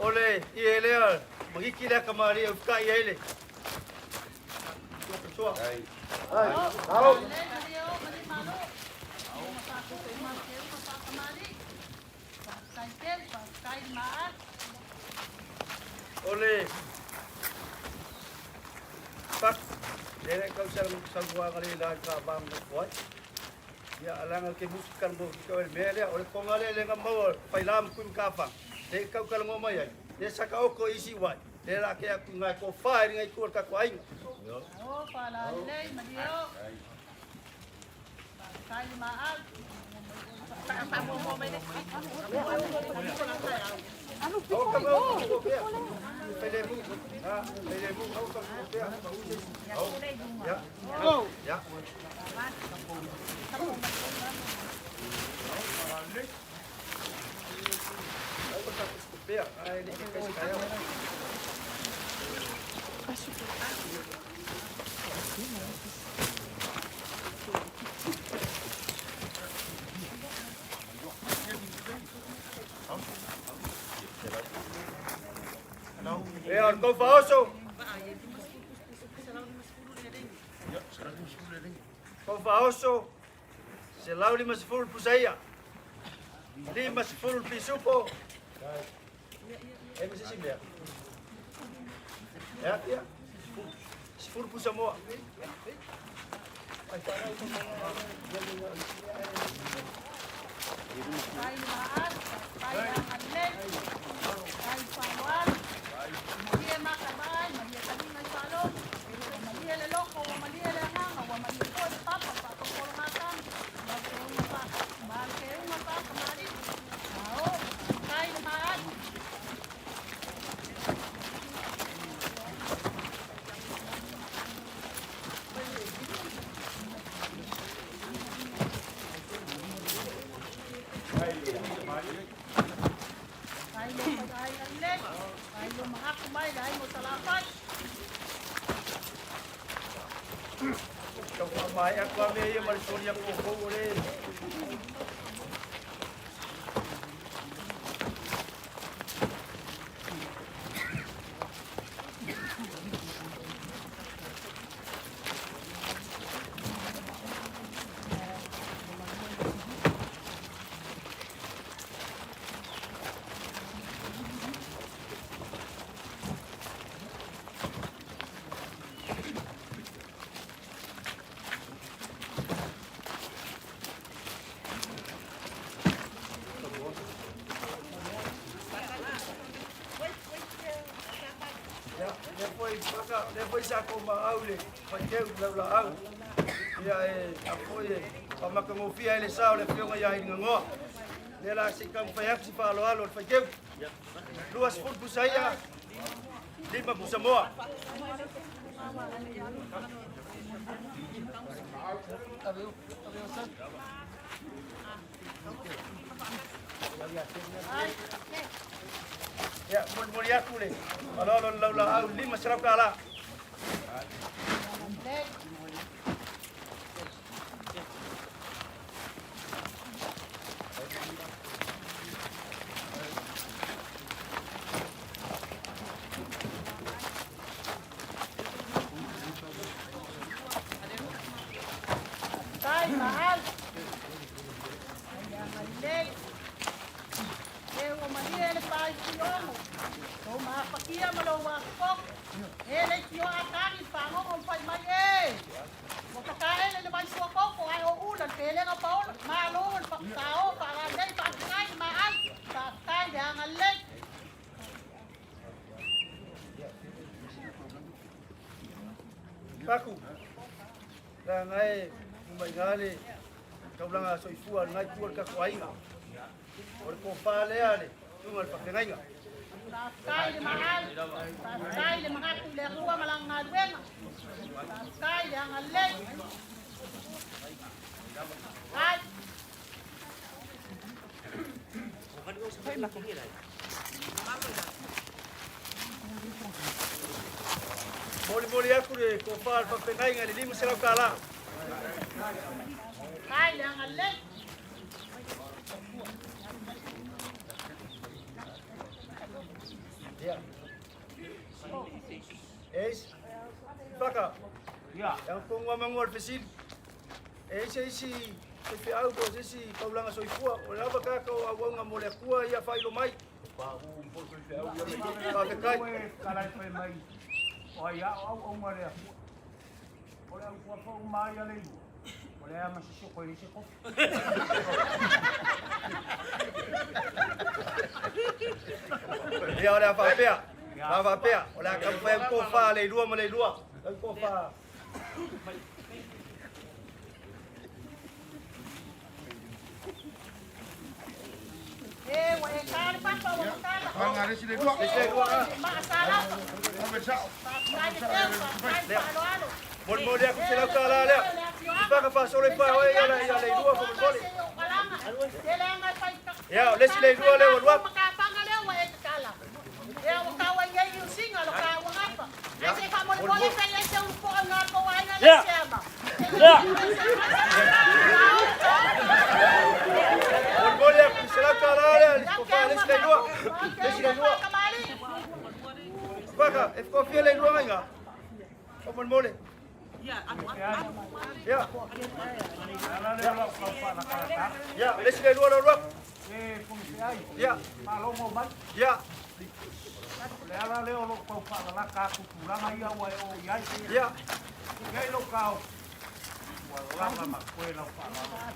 O le ie lea, magiki lea kamali'i e ufikai ai le sua. O le pak le le kau sa sa bua le la ka ba mo foi. Ia alanga ke musi kan bo ki o me le o le konga le le ngam mo fai lam kun ka fa. Le kau ka ngo mai ai. Le saka oko isi wai. Lea la ke aku ngai ko fa i ngai ku ka ko aiga. O falalelei malie o. Faafetai le maau. Au ka mau ko pea. Fai mu. Ha, fai mu au ka ko pea. Au. Ya. Ya. Au ka ko pea. Ai le ke kai kai. E o kou faoso. Kou faoso. 150 pusaia. 50 pisupo. E me se mea. Ya, ya. 10 pusa moa. Faafetai le maau. Faafetai le agalelei. Faafetai le faaaloalo. Malie makavai, malie taliga i faalogo. Ua malie le loko, ua malie le agaga, ua malie foi le papa, le faatofologatama, ma le keuga faatupu, ma le keuga faatamalii. Ao, faafetai le maau. Faafetai lo faiaiga lelei. Faafetai lo maaku mai le aiga o Salafai. Tau whaamae aku a mea ia ma le soli aku o kou o le. Ia, lea foi paka, lea foi sa ko ma au le faiteu lau la au. Ia e a foi e whamakangofia e le sao le whionga ia i ngangoa. Lea la se kau whai atu si whaaloalo le faiteu. 20 pusaia, 5 pusa moa. Ia, moli aku le. Aloalo le lau la au, 500 ka la. Faafetai maau. Ai agalelei. E ua malie le paitiogo. Lou mafakia ma lou afofo. E le itioa atagi le fagogo ma fai mai e. Ua tataele le vaisua koko ae o ula le pelega paola. Malo le faatao faagalelei faafetai le maau. Faafetai le agalelei. Paku. La ngai mai ngale taulanga soifua ngai tua le kako aiga. O le kofa lea le tunga le whawhengaiga. Faafetai le maau. Faafetai le magaku i le Atua ma lana galuega. Faafetai le agalelei. Faafetai. Moli moli aku le kofa le whawhengaiga le 500 ka la. Faafetai le agalelei. Ia. Eis. Whaka. Ia. Ia konga mangu al fesili. E se isi se fe au po se isi kaulanga soifua. O lava ka ka au au mo le akua ia whailo mai. Whawhekai. Kalai fai mai. O ai au au au ma le akua. O le au kua fau mai a le ilua. O le ama se soko i se kofi. Ia o le a whapea. Sa faapea, o le a taumafai atu tofa a Leilua ma Leilua. Lau tofa. Molimoli atu se lau tala lea. Faka faasolo i pae oe ia Leilua faamolemole. Ia, o le isi Leilua lea ua alu atu. Lea! Lea! Molimoli atu se lau tala lea, le isi Leilua. Le isi Leilua. Faka, e fia Leilua ngaiga. Faamolemole. Ia. Ia, le isi Leilua lea ua alu atu. Ia. Ia. O le ala lea o lou tau faalalaka atu tulaga ia ua e oo i ai. Ia. I ai lou taofi, ua lava ma koe lau faaaloalo.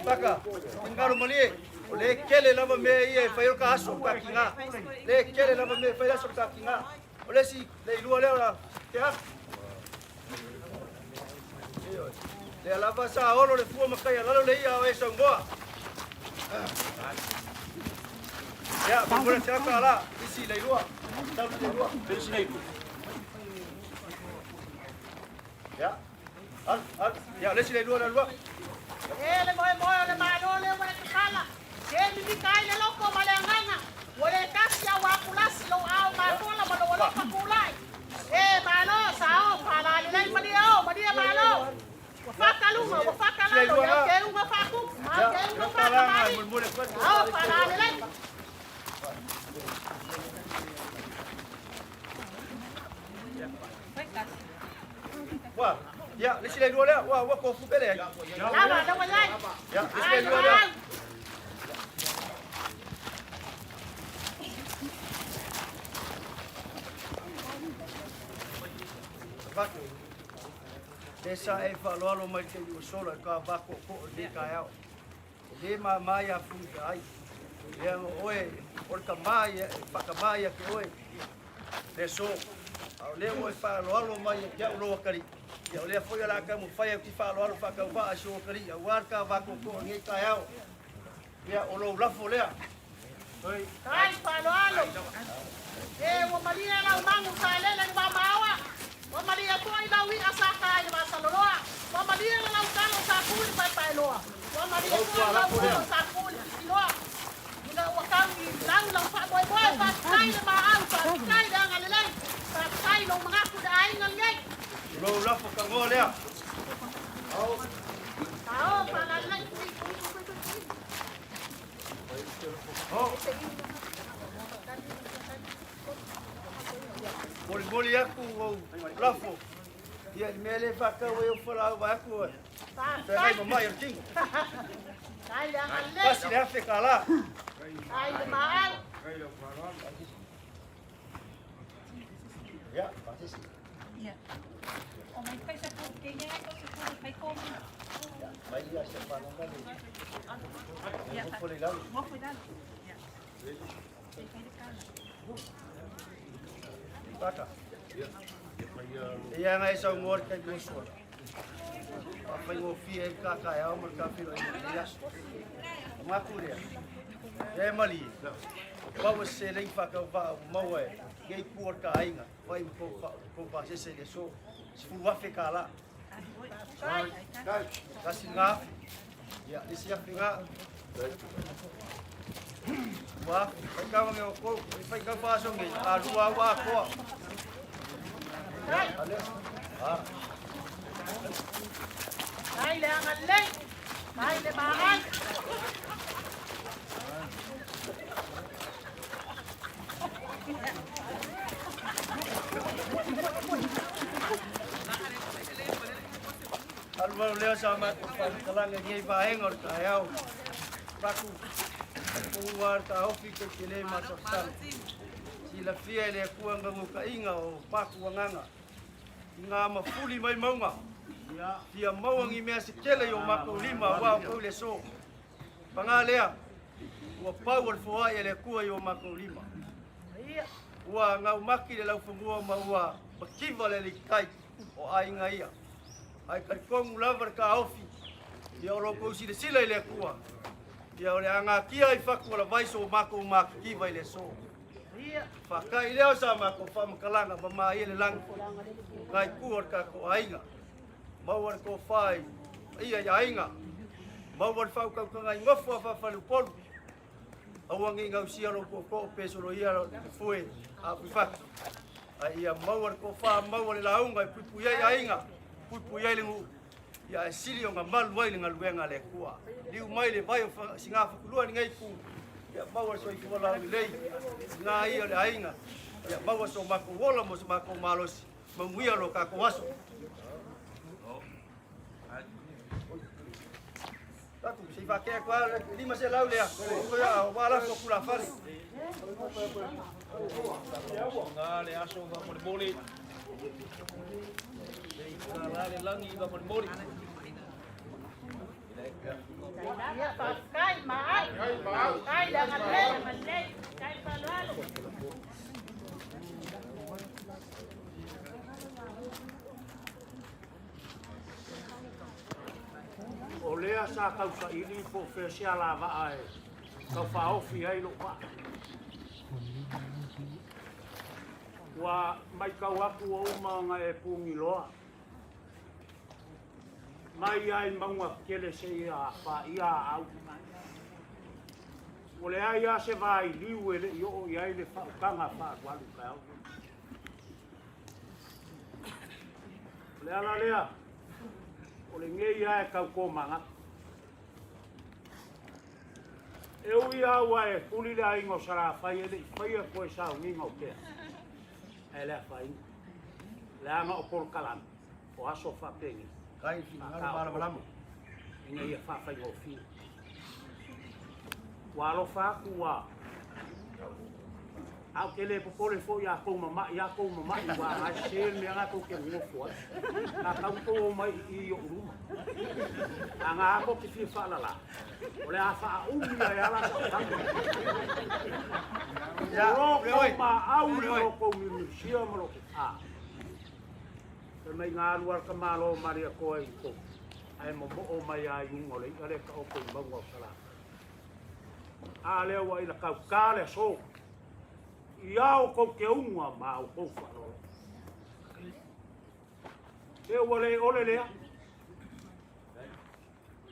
Taka, finagalo malie, o le kele lava mea ia e fai o le ka aso o le takiga. Le kele lava mea e fai le aso o le takiga. O le isi Leilua lea o la te afu. Ioe. Lea lava sa olo le fua ma kai alalo le ia o e saunoa. Ia, mo le te aka la, isi Leilua. Tau Leilua. Isi Leilua. Ia. Al, al. Ia, le isi Leilua la lua. E le moe moe o le malo le ua le tatala. Se mimika ai le loko ma le agaga. Ua le tasi a ua akulasi lou ao mafola ma lou alofa tulai. E malo sao faalalelei malie o malie malo. Ua faakaluga ua faakalalo i au keuga faatupu ma au keuga faakamali. Sao faalalelei. Ua, ia, le isi Leilua lea, ua, ua kofu pele ai. Lava, lava iai. Ia, le isi Leilua lea. Vako. Le sa e faaaloalo mai le taimi ua sola i ka va tootoo i lenei taeao. E le māmā iā Fofoga Fetalai. Leaga o oe o le tama ia e faatamā ia te oe le aso. A o lea ua e faaaloalo mai ia te au lou atalii. Ia o lea foi o le a taumafai atu i faaaloalo faatauvaa i si ou atalii aua le ta va tootoo i lenei taeao. Ia o lou lafo lea. Tai faaaloalo. E ua malie lau magu sa e lele i le vaamaaoa. Ua malie foi lau i'a sa ta i le vaasaloloa. Ua malie le lau talo sa ku i le paepaeloa. Ua malie foi lau olo sa ku i le pisiloa. Ina ua tau i lau lau faamoemoe, faafetai le maau, faafetai le agalelei, faafetai lou manatu i le aiga lenei. O lou lafo tagoa lea. Sao faalalelei. Molimoli atu ou lafo. Ia, i le mea lea e faatau ai ou fualaau vaeatu e feagai ma mai o le tino. $1,000. Ia, pasese. Ia, mai ia se palanga le. Ia, le lalo. Taka. Ia ngai sau ngoa le taimi ua sola. Faafaigofie ai le ta taeao ma le ta feiloaiga i lenei aso. O matou lea, ia e malie, pau o se seleni faatauvaa ua maua e lenei itu o le ta aiga, fai ma tou pasese i le aso, $10,000. Tasi lena afe. Ia, le isi afe lena. Ua afe. Faitau ane outou, faitau faaso nei, a lua ua atoa. Ia, ale. Ah. Mai le agalelei, mai le maai. Alualu lea sa matou faamatalaga i lenei vaega o le taeao. Paku, ua le taofi tou te le masalosalo. Silafia e le Atua galuokaiga o Paku agaga i ngā mafuli mai mauga. Fia maua ni mea se tele i o matou lima aua outou i le aso. Paga lea, Ua pau o le foai a le Atua i o matou lima. Ua gaumaki le laufanua ma ua mativa le aliitai o aiga ia. Ae talitonu lava le taofi, ia o lo outou silasila i le Atua, ia o le a natia ai fatu o lavai so matou matitiva i le aso. Faafetai lea o sa matou faamatalaga mama ia le lagi, nai tua o le tatou aiga. Maua le tofa i paia i aiga, maua le faautautaga i nofo a faafaleupolu. Aua ne i gausia lou tootoo pe soloia le fue a Fuifatu, a ia maua le tofa, maua le lauga e puipui ai aiga, puipui ai le nuu, ia ae sili ona malu ai le galuega a le Atua. Liu mai le vai o Sigafatulua i lenei itu, ia maua le soifua laulelei i ngā ia o le aiga, ia maua so matou ola ma so matou malosi, manuia lo tatou aso. Taku, se i whakea koe le 500 lea. O ia, o wā lafu o kula whare. Ngā le aso wa mole mole. Sei ka la le langi wa mole mole. Ia, faafetai, maau. Faafetai le agalelei. Faafetai le faaaloalo. O lea sa tausaili po o fea se alavaa e taufaaofi ai lou vaa. Ua matau atu ua uma ona e pugiloa mai lava i mauga tetele seia paia aau. Ua leai lava se vailiu e le i oo i ai le faautaga faaalualu i taeao lenei. O le ala lea, o lenei lava e tau tomanatu. E ui lava ua e tuli le aiga o Salafai e le i faia toe sauniga o pea, ae le afaina, leaga o polokalame o aso faapenei, faataotooto ina ia faafaigofie. Ua alofa atu ua a ou te le popole foi a tou mama'i a tou mama'i ua agai sese le mea lena tou te nonofo ai. A tau tou omai i i i o'u luma. A na tou te fia faalala, o le a faaumi ai lava la sa'u tala. O lo tou maau i lo tou miumilisia ma lo tou a. Fai mai na alu lava le tamaloa o Malietoa i tou, ae momoo mai lava i luga o le i'a lea e taoto i mauga o Salafai. A lea ua ila tauta le aso i a outou teuga ma a outou faaaloalo. Pe ua le ole lea?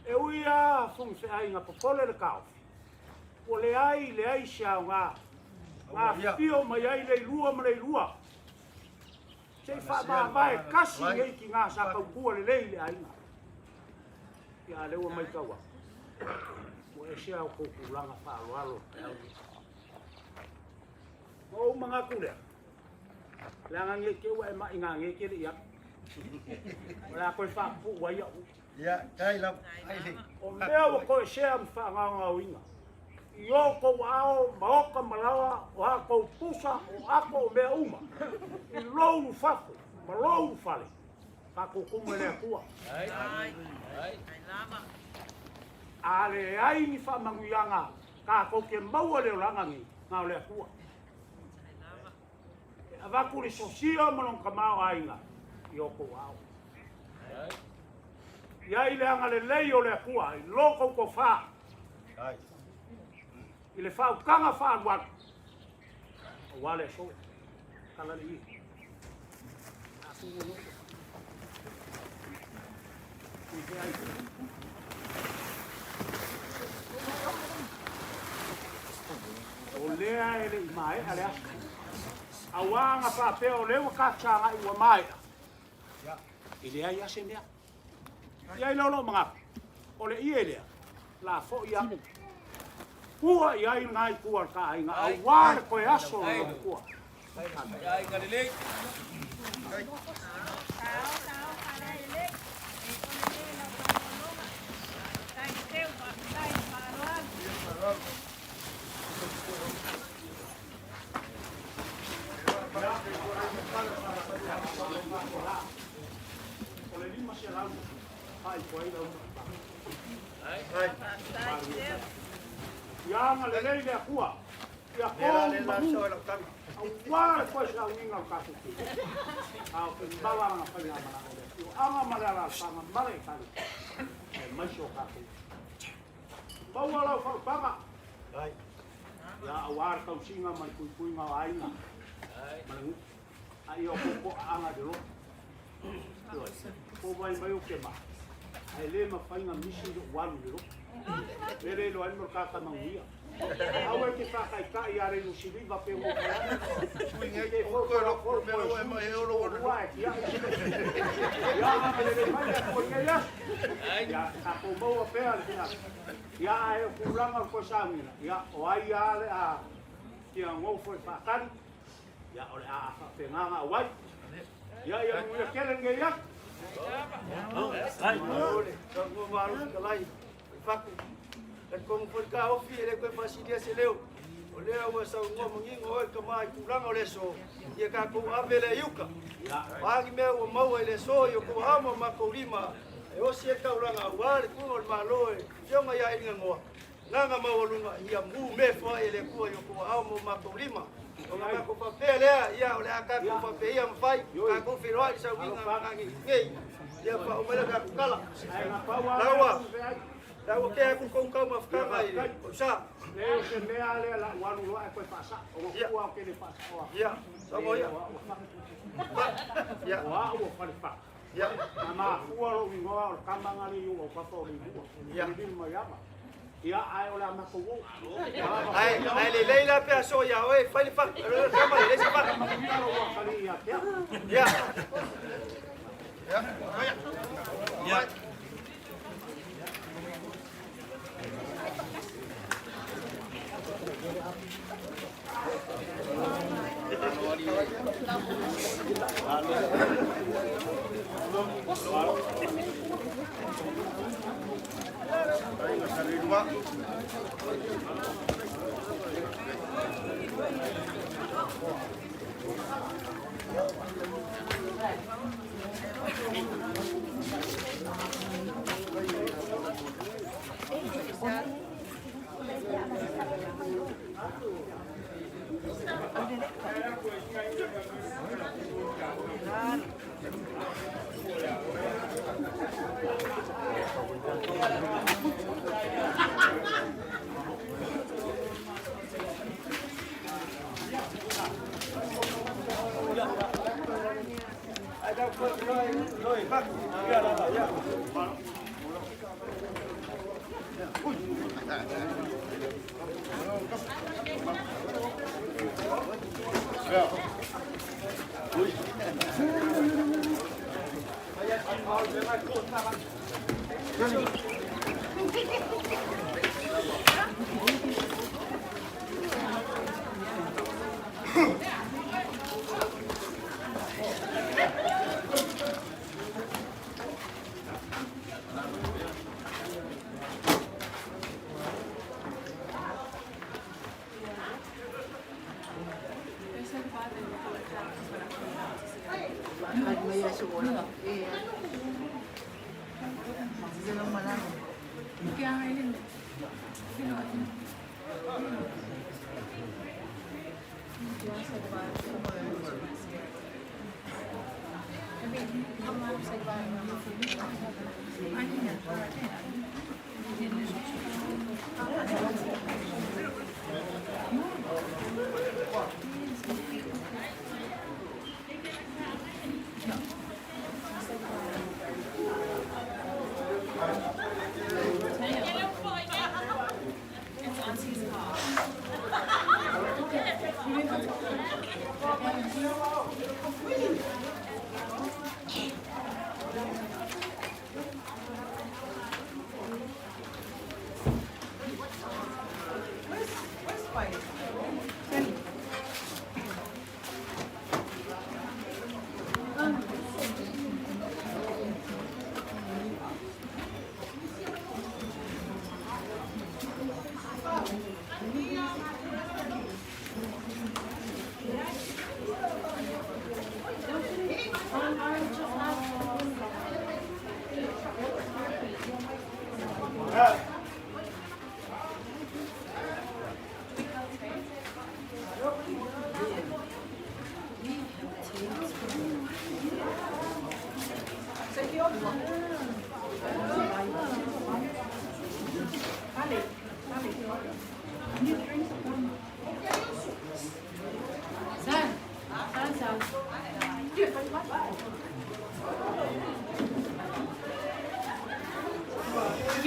E ui lava Fonoseaiga popole le taofi, ua leai leai se aoga na afifio mai ai le ilua ma le ilua se i faamavae tasi nei tina sa tautua lelei i le aiga. Ia a lea ua matau atu, ua ese a outou tulaga faaaloalo i le taeao lenei. Ona ou manatu lea, leaga ne i te i ua e mai gage e te le i alu. O le a toe faapupuu ai au. Ia, tai lava, ai le. O mea ua toesea ma faagaogaoina i o outou aao ma oka ma laoa, o a outou pusa, o ato, o mea uma, i lou ulufafo ma lou ulufale, tatou tumu e le Atua. A leai ni faamanuiaga tatou te maua le olaga nei, na o le Atua. E avatu le sosia ma lona tamaoaiga i o outou aao. I ai le agalelei o le Atua i lo tou tofa i le faautaga faaalualu aua le aso. Kala le ie. O lea e le i maea le aso. Auā na faapea o lea ua tatou sagai ua maea, e leai lava se mea. I ai lea o lou manatu, o le ie lea, la foi atu tua i ai lena itu a le ta aiga, auā le toe aso o le matua. O le 500 faaipo ai lau Ia agalelei le Atua ia kogi manu aua le toe sauniga o le tatou tino. A o te mala lana faigamalaga o le afioaga ma le alaalafaga ma le Ekalesia aemaise o tatou. Maua lau faautaga ia aua le tausiga ma le puipuiga o aiga ma le nuu. A ia outou toaaga i le loto. Ioe. Po vai mai ou te maa, ae le mafai na misi lou alu i le loto. Le le iloa ai mo le tata manuia. Aua e te faataitai ia le Nusiliva pe ua fai atu. Sui te fo ko lo ko me lo e mai e olo olo. Ua e tia i sile. Ia a le le mai a ko ia ia. Ia a ko maua pea le fina. Ia a e o tulaga o le koe sauniga. Ia o ai a le a tia ngofo e faatali. Ia o le a faapena ona auai. Ia ia manuia tele lenei aso. Ai, o le saunoa malo fetalai o le faku. Talitonu foi le taofi e le toe faasilia se leo. O lea ua saunoa manino oe le tama i tulaga o le aso, ia tatou ave lea i uta. O a ni mea ua maua i le aso i outou aao ma o matou lima, e osi ai le taulaga aua le tuuga o le Malo e Afioga ia Eligagoa, Agaga maualuga ia mu me foai e le Atua i outou aao ma o matou lima. Ona tatou faapea lea, ia o le a tatou faapea ia mafai, tatou feiloai i le sauiga nei, ia faauma ai le tatou tala. Laua, laua kea aku kou taumafataga i le sa. Leai o se mea lea la ua alu loa ae toe faasao. Ona fua o ke le faasaoa. Ia, saunoa ia. Ia. O au o Falefaa. Ia. Na mafua lou igoa o le tama na le i ou autafa o Leilua. Ia. Le lima i ava. Ia, ae o le a matou o. Ae, ae lelei la pe a so ia oe, fai le fatu, le tama lelei se fatu. Manuia lou atalii ia te au. Ia. Ia. Aiga sa Leilua. Ai tau koe koe loi faku. Ia lava, ia.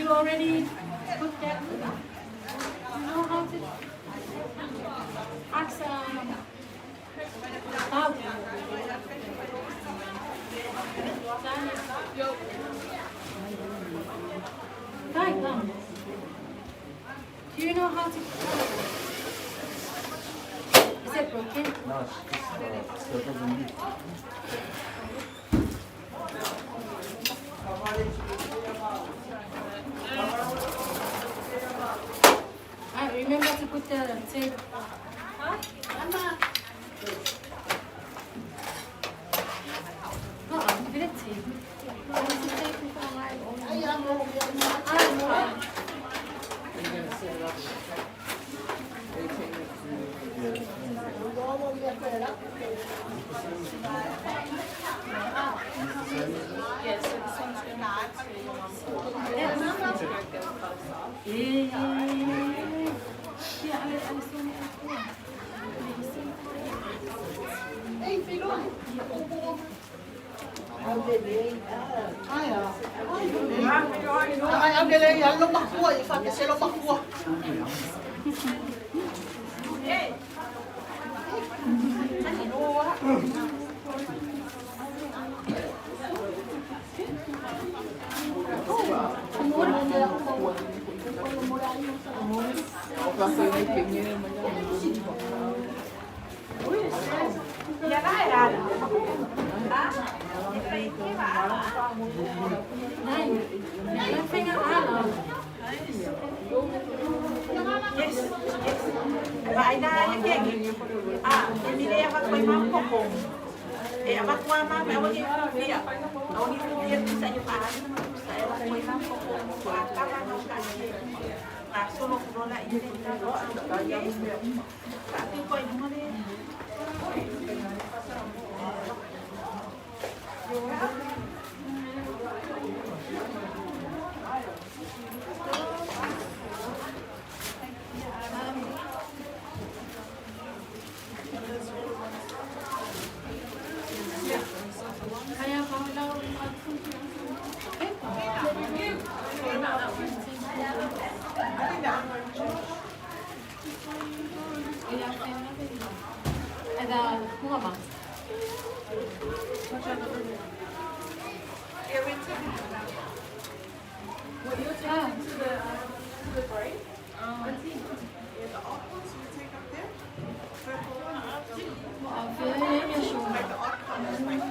You already put that? You know how to ask about. Hi, come. Do you know how to? Is it broken? No, it's just, so it doesn't leak. I remember to put the tape. Huh? Yeah, so this one's going to go to your mum. Ai angele i alo makua i fa ke selo makua. Yes, yes. Vai na ya kenge. Ah, e mire a vai ma poko. E a vai ma me wa ni fia. A ni fia tu sa yo pa. Sa e vai ma poko ko a ka ma no ka ni. A solo ko la i le ta lo. Ka ti ko i mo le. Kaya pa wala Ada bunga bang. What you're taking to the break? Yeah, the odd ones we take up there. Purple one. Like the odd colors, like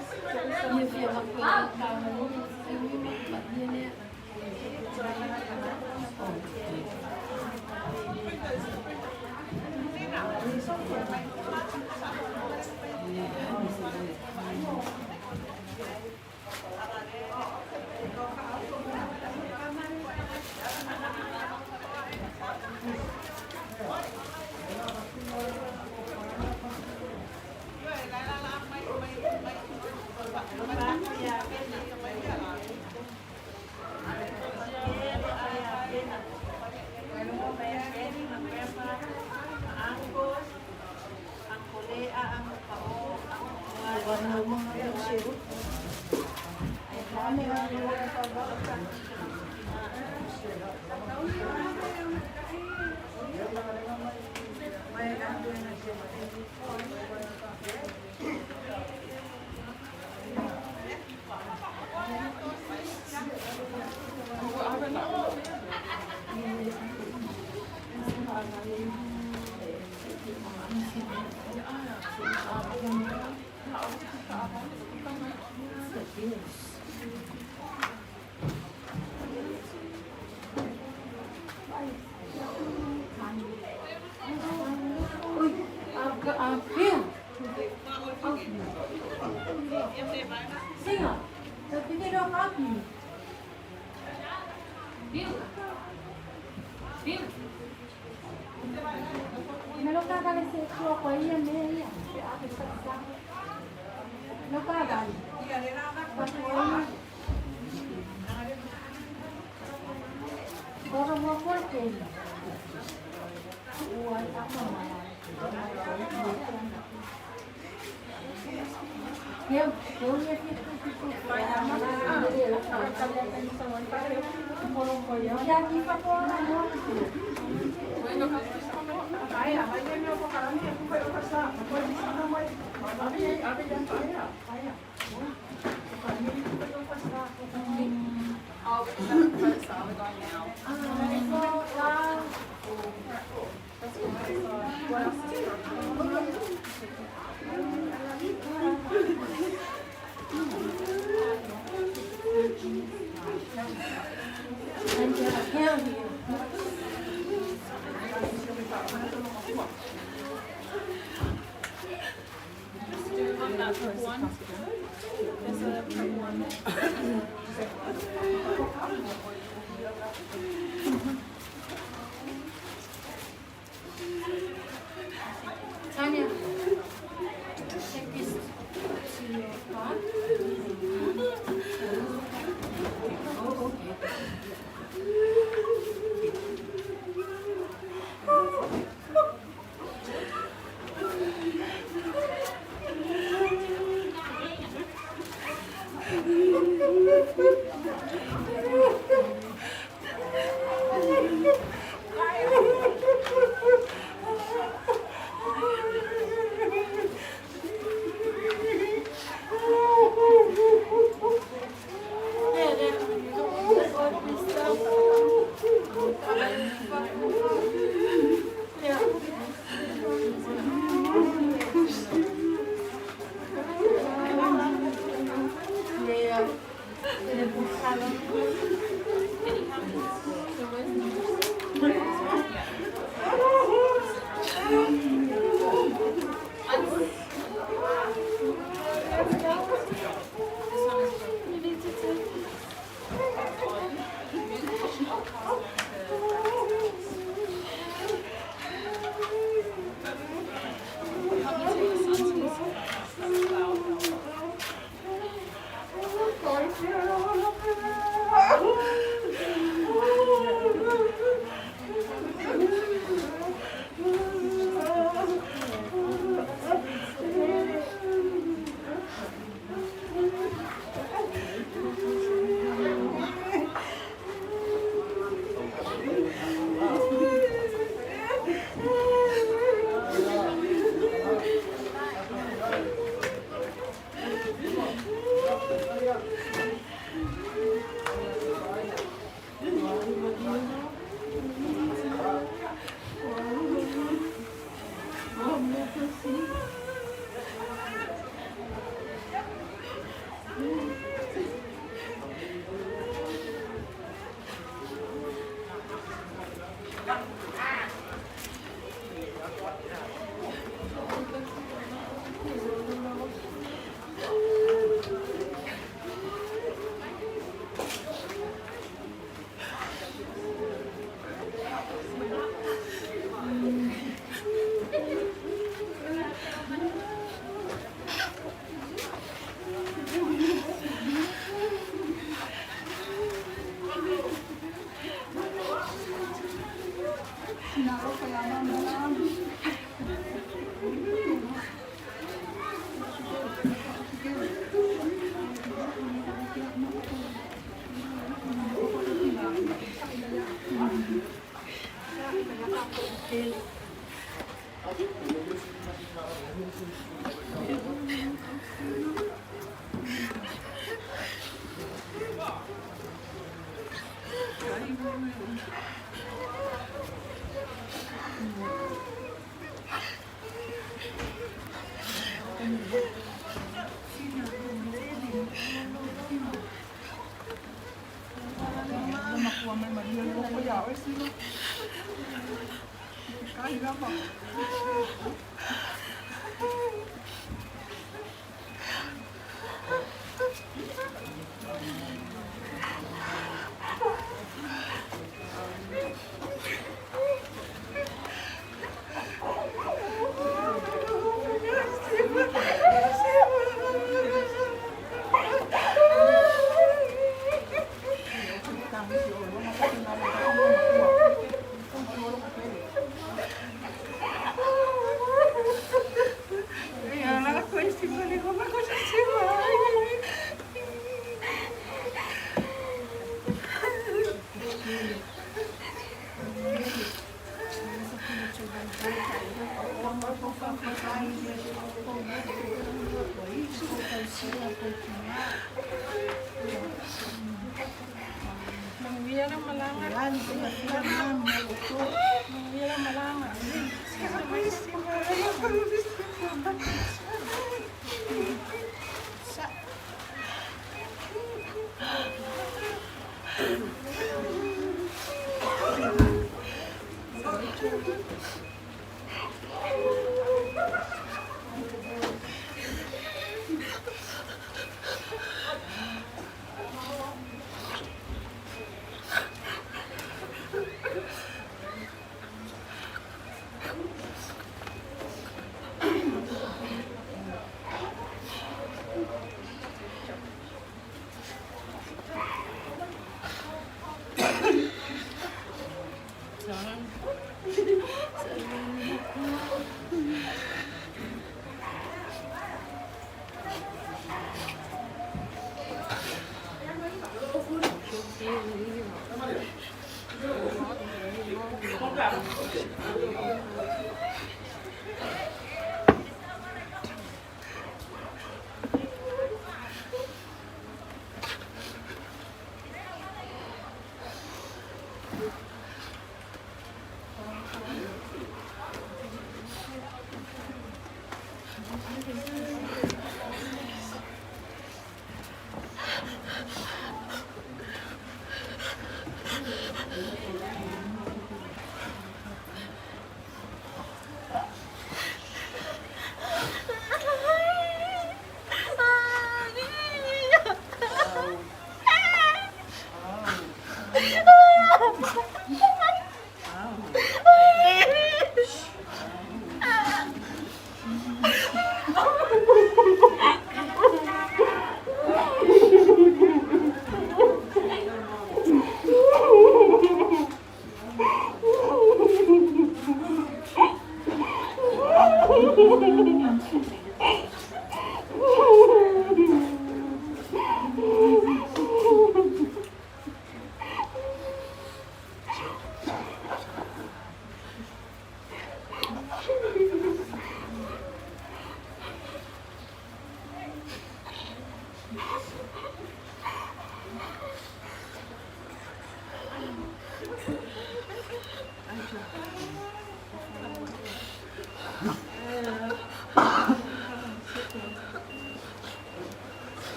Tanya, take this to your father. Oh, okay. Manuia le malaga. Manuia le malaga.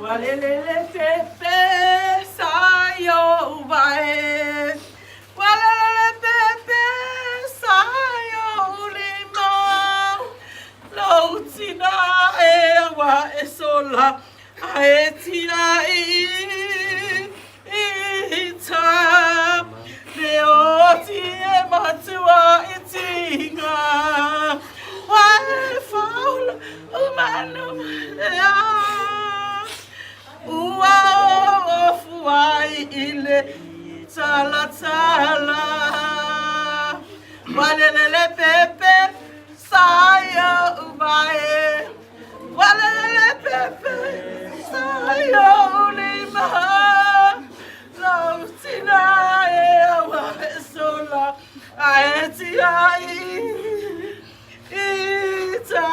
Walelele pepe sayo vae. Walelele pepe sayo ulima. Lou tina e wa e sola ae tina i ita. Le oti e matua i tinga. Wae faula umanu mea. Ua ofu ai i le talatala. Walelele pepe saia umae. Walelele pepe saia ulima. Lau tina e awa e sola ae tia i ita.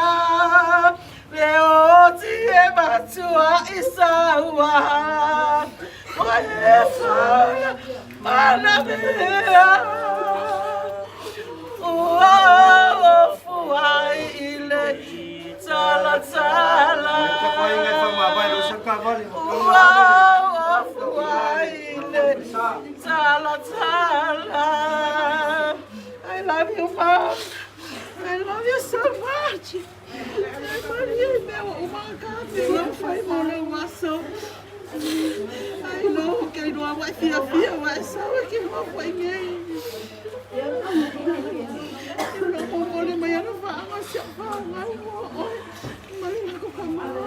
Le oti e matua i saua. O e faula mana mea. Ua ofu ai i le talatala. Ua ofu ai i le talatala. I love you, Mom. I love you so much. E maria i mea o umaka te lau whai mo lau maso. Ai lo, kei roa wai fia fia wai sawa ke hoa wai nei. E lo mo mo le mai ana whaanga sia whaanga mo oi. Mai na ko kamara.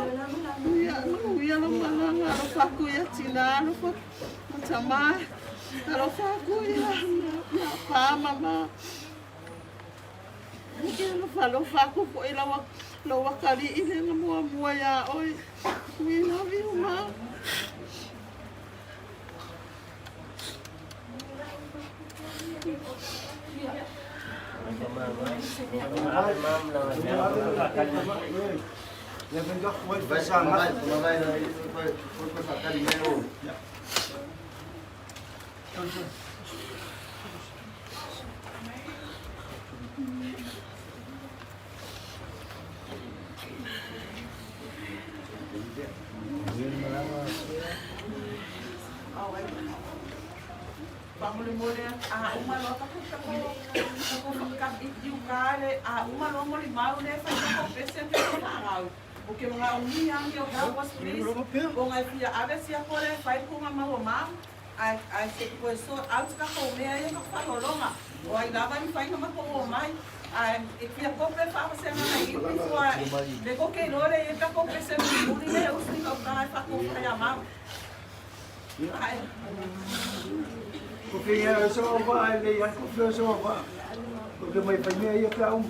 Uia, uia lo malanga, alo whaku ia tina, alo whaku matama. Alo whaku ia, ia pā mama. Ke alofa alofa aku foʻi lau akalii lea na muamua iā oe. We love you, ma. Faamolemole a uma loa tatou tatou i uka le a uma loa molimau le fai tatou pese ma tatou faagau. O ke manaomia your help us please. O ngai fia ave sia ko le fai ku nga mau mau. Ai ai se ko so out ka ko mea ia ka whalolonga. O ai lava ni whainga ma ko o mai. Ai e fia kope fa se nga i before le ko ke lore e ka ko pese muri le usi ka ka fa ko fa ya mau. Ai. Ko ke ia so va le ia ko fe so va. Ko ke mai pai mea ia ka um.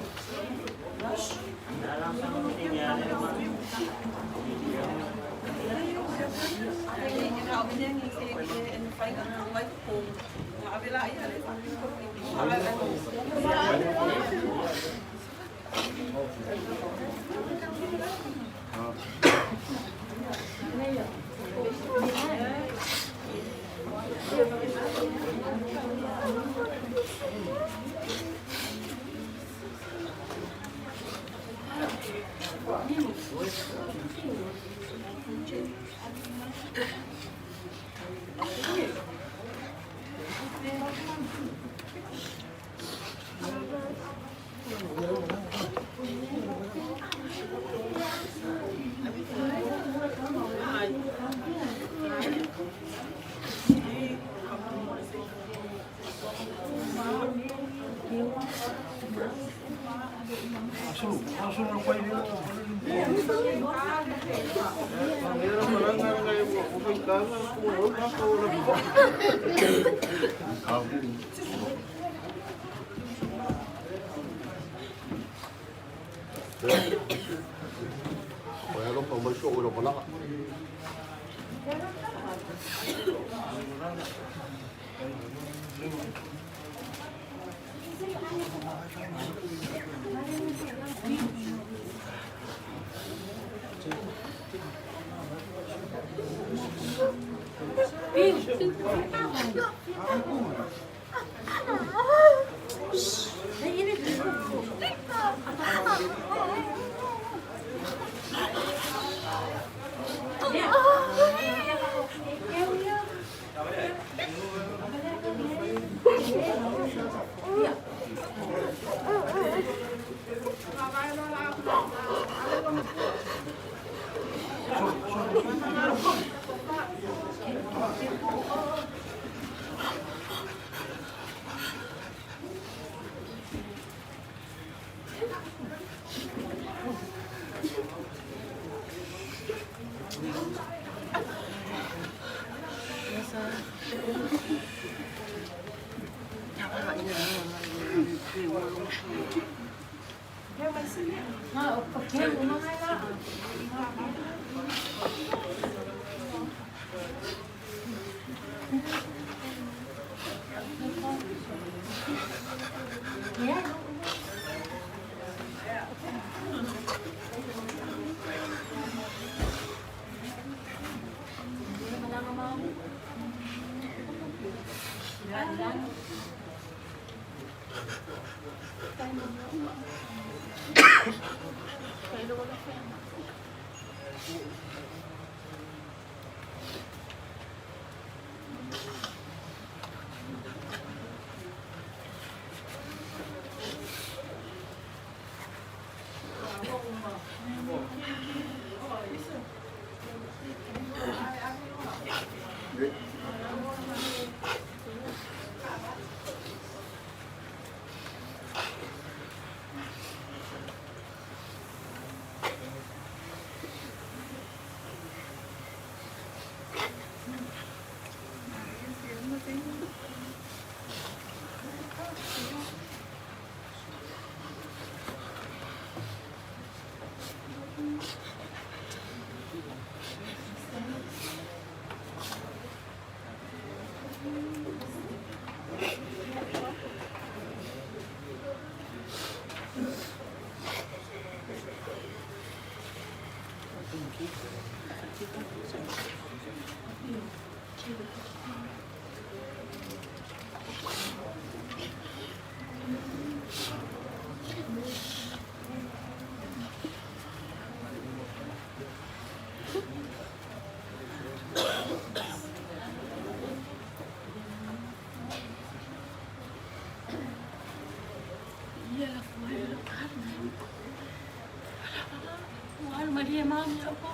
Ua alu malie mami au po.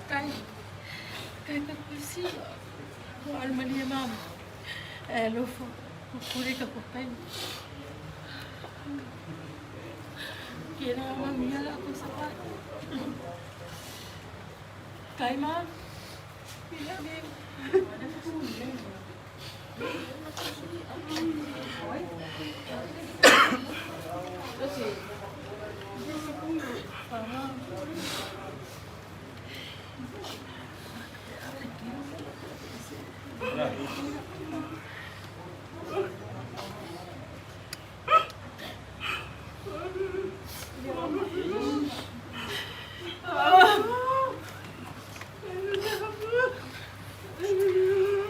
Kai. Kai ka kusi. Ua alu malie mami. E lofo. Pupuli ka kupai. Kira mami ala aku sapa. Kai mam. Bila bing.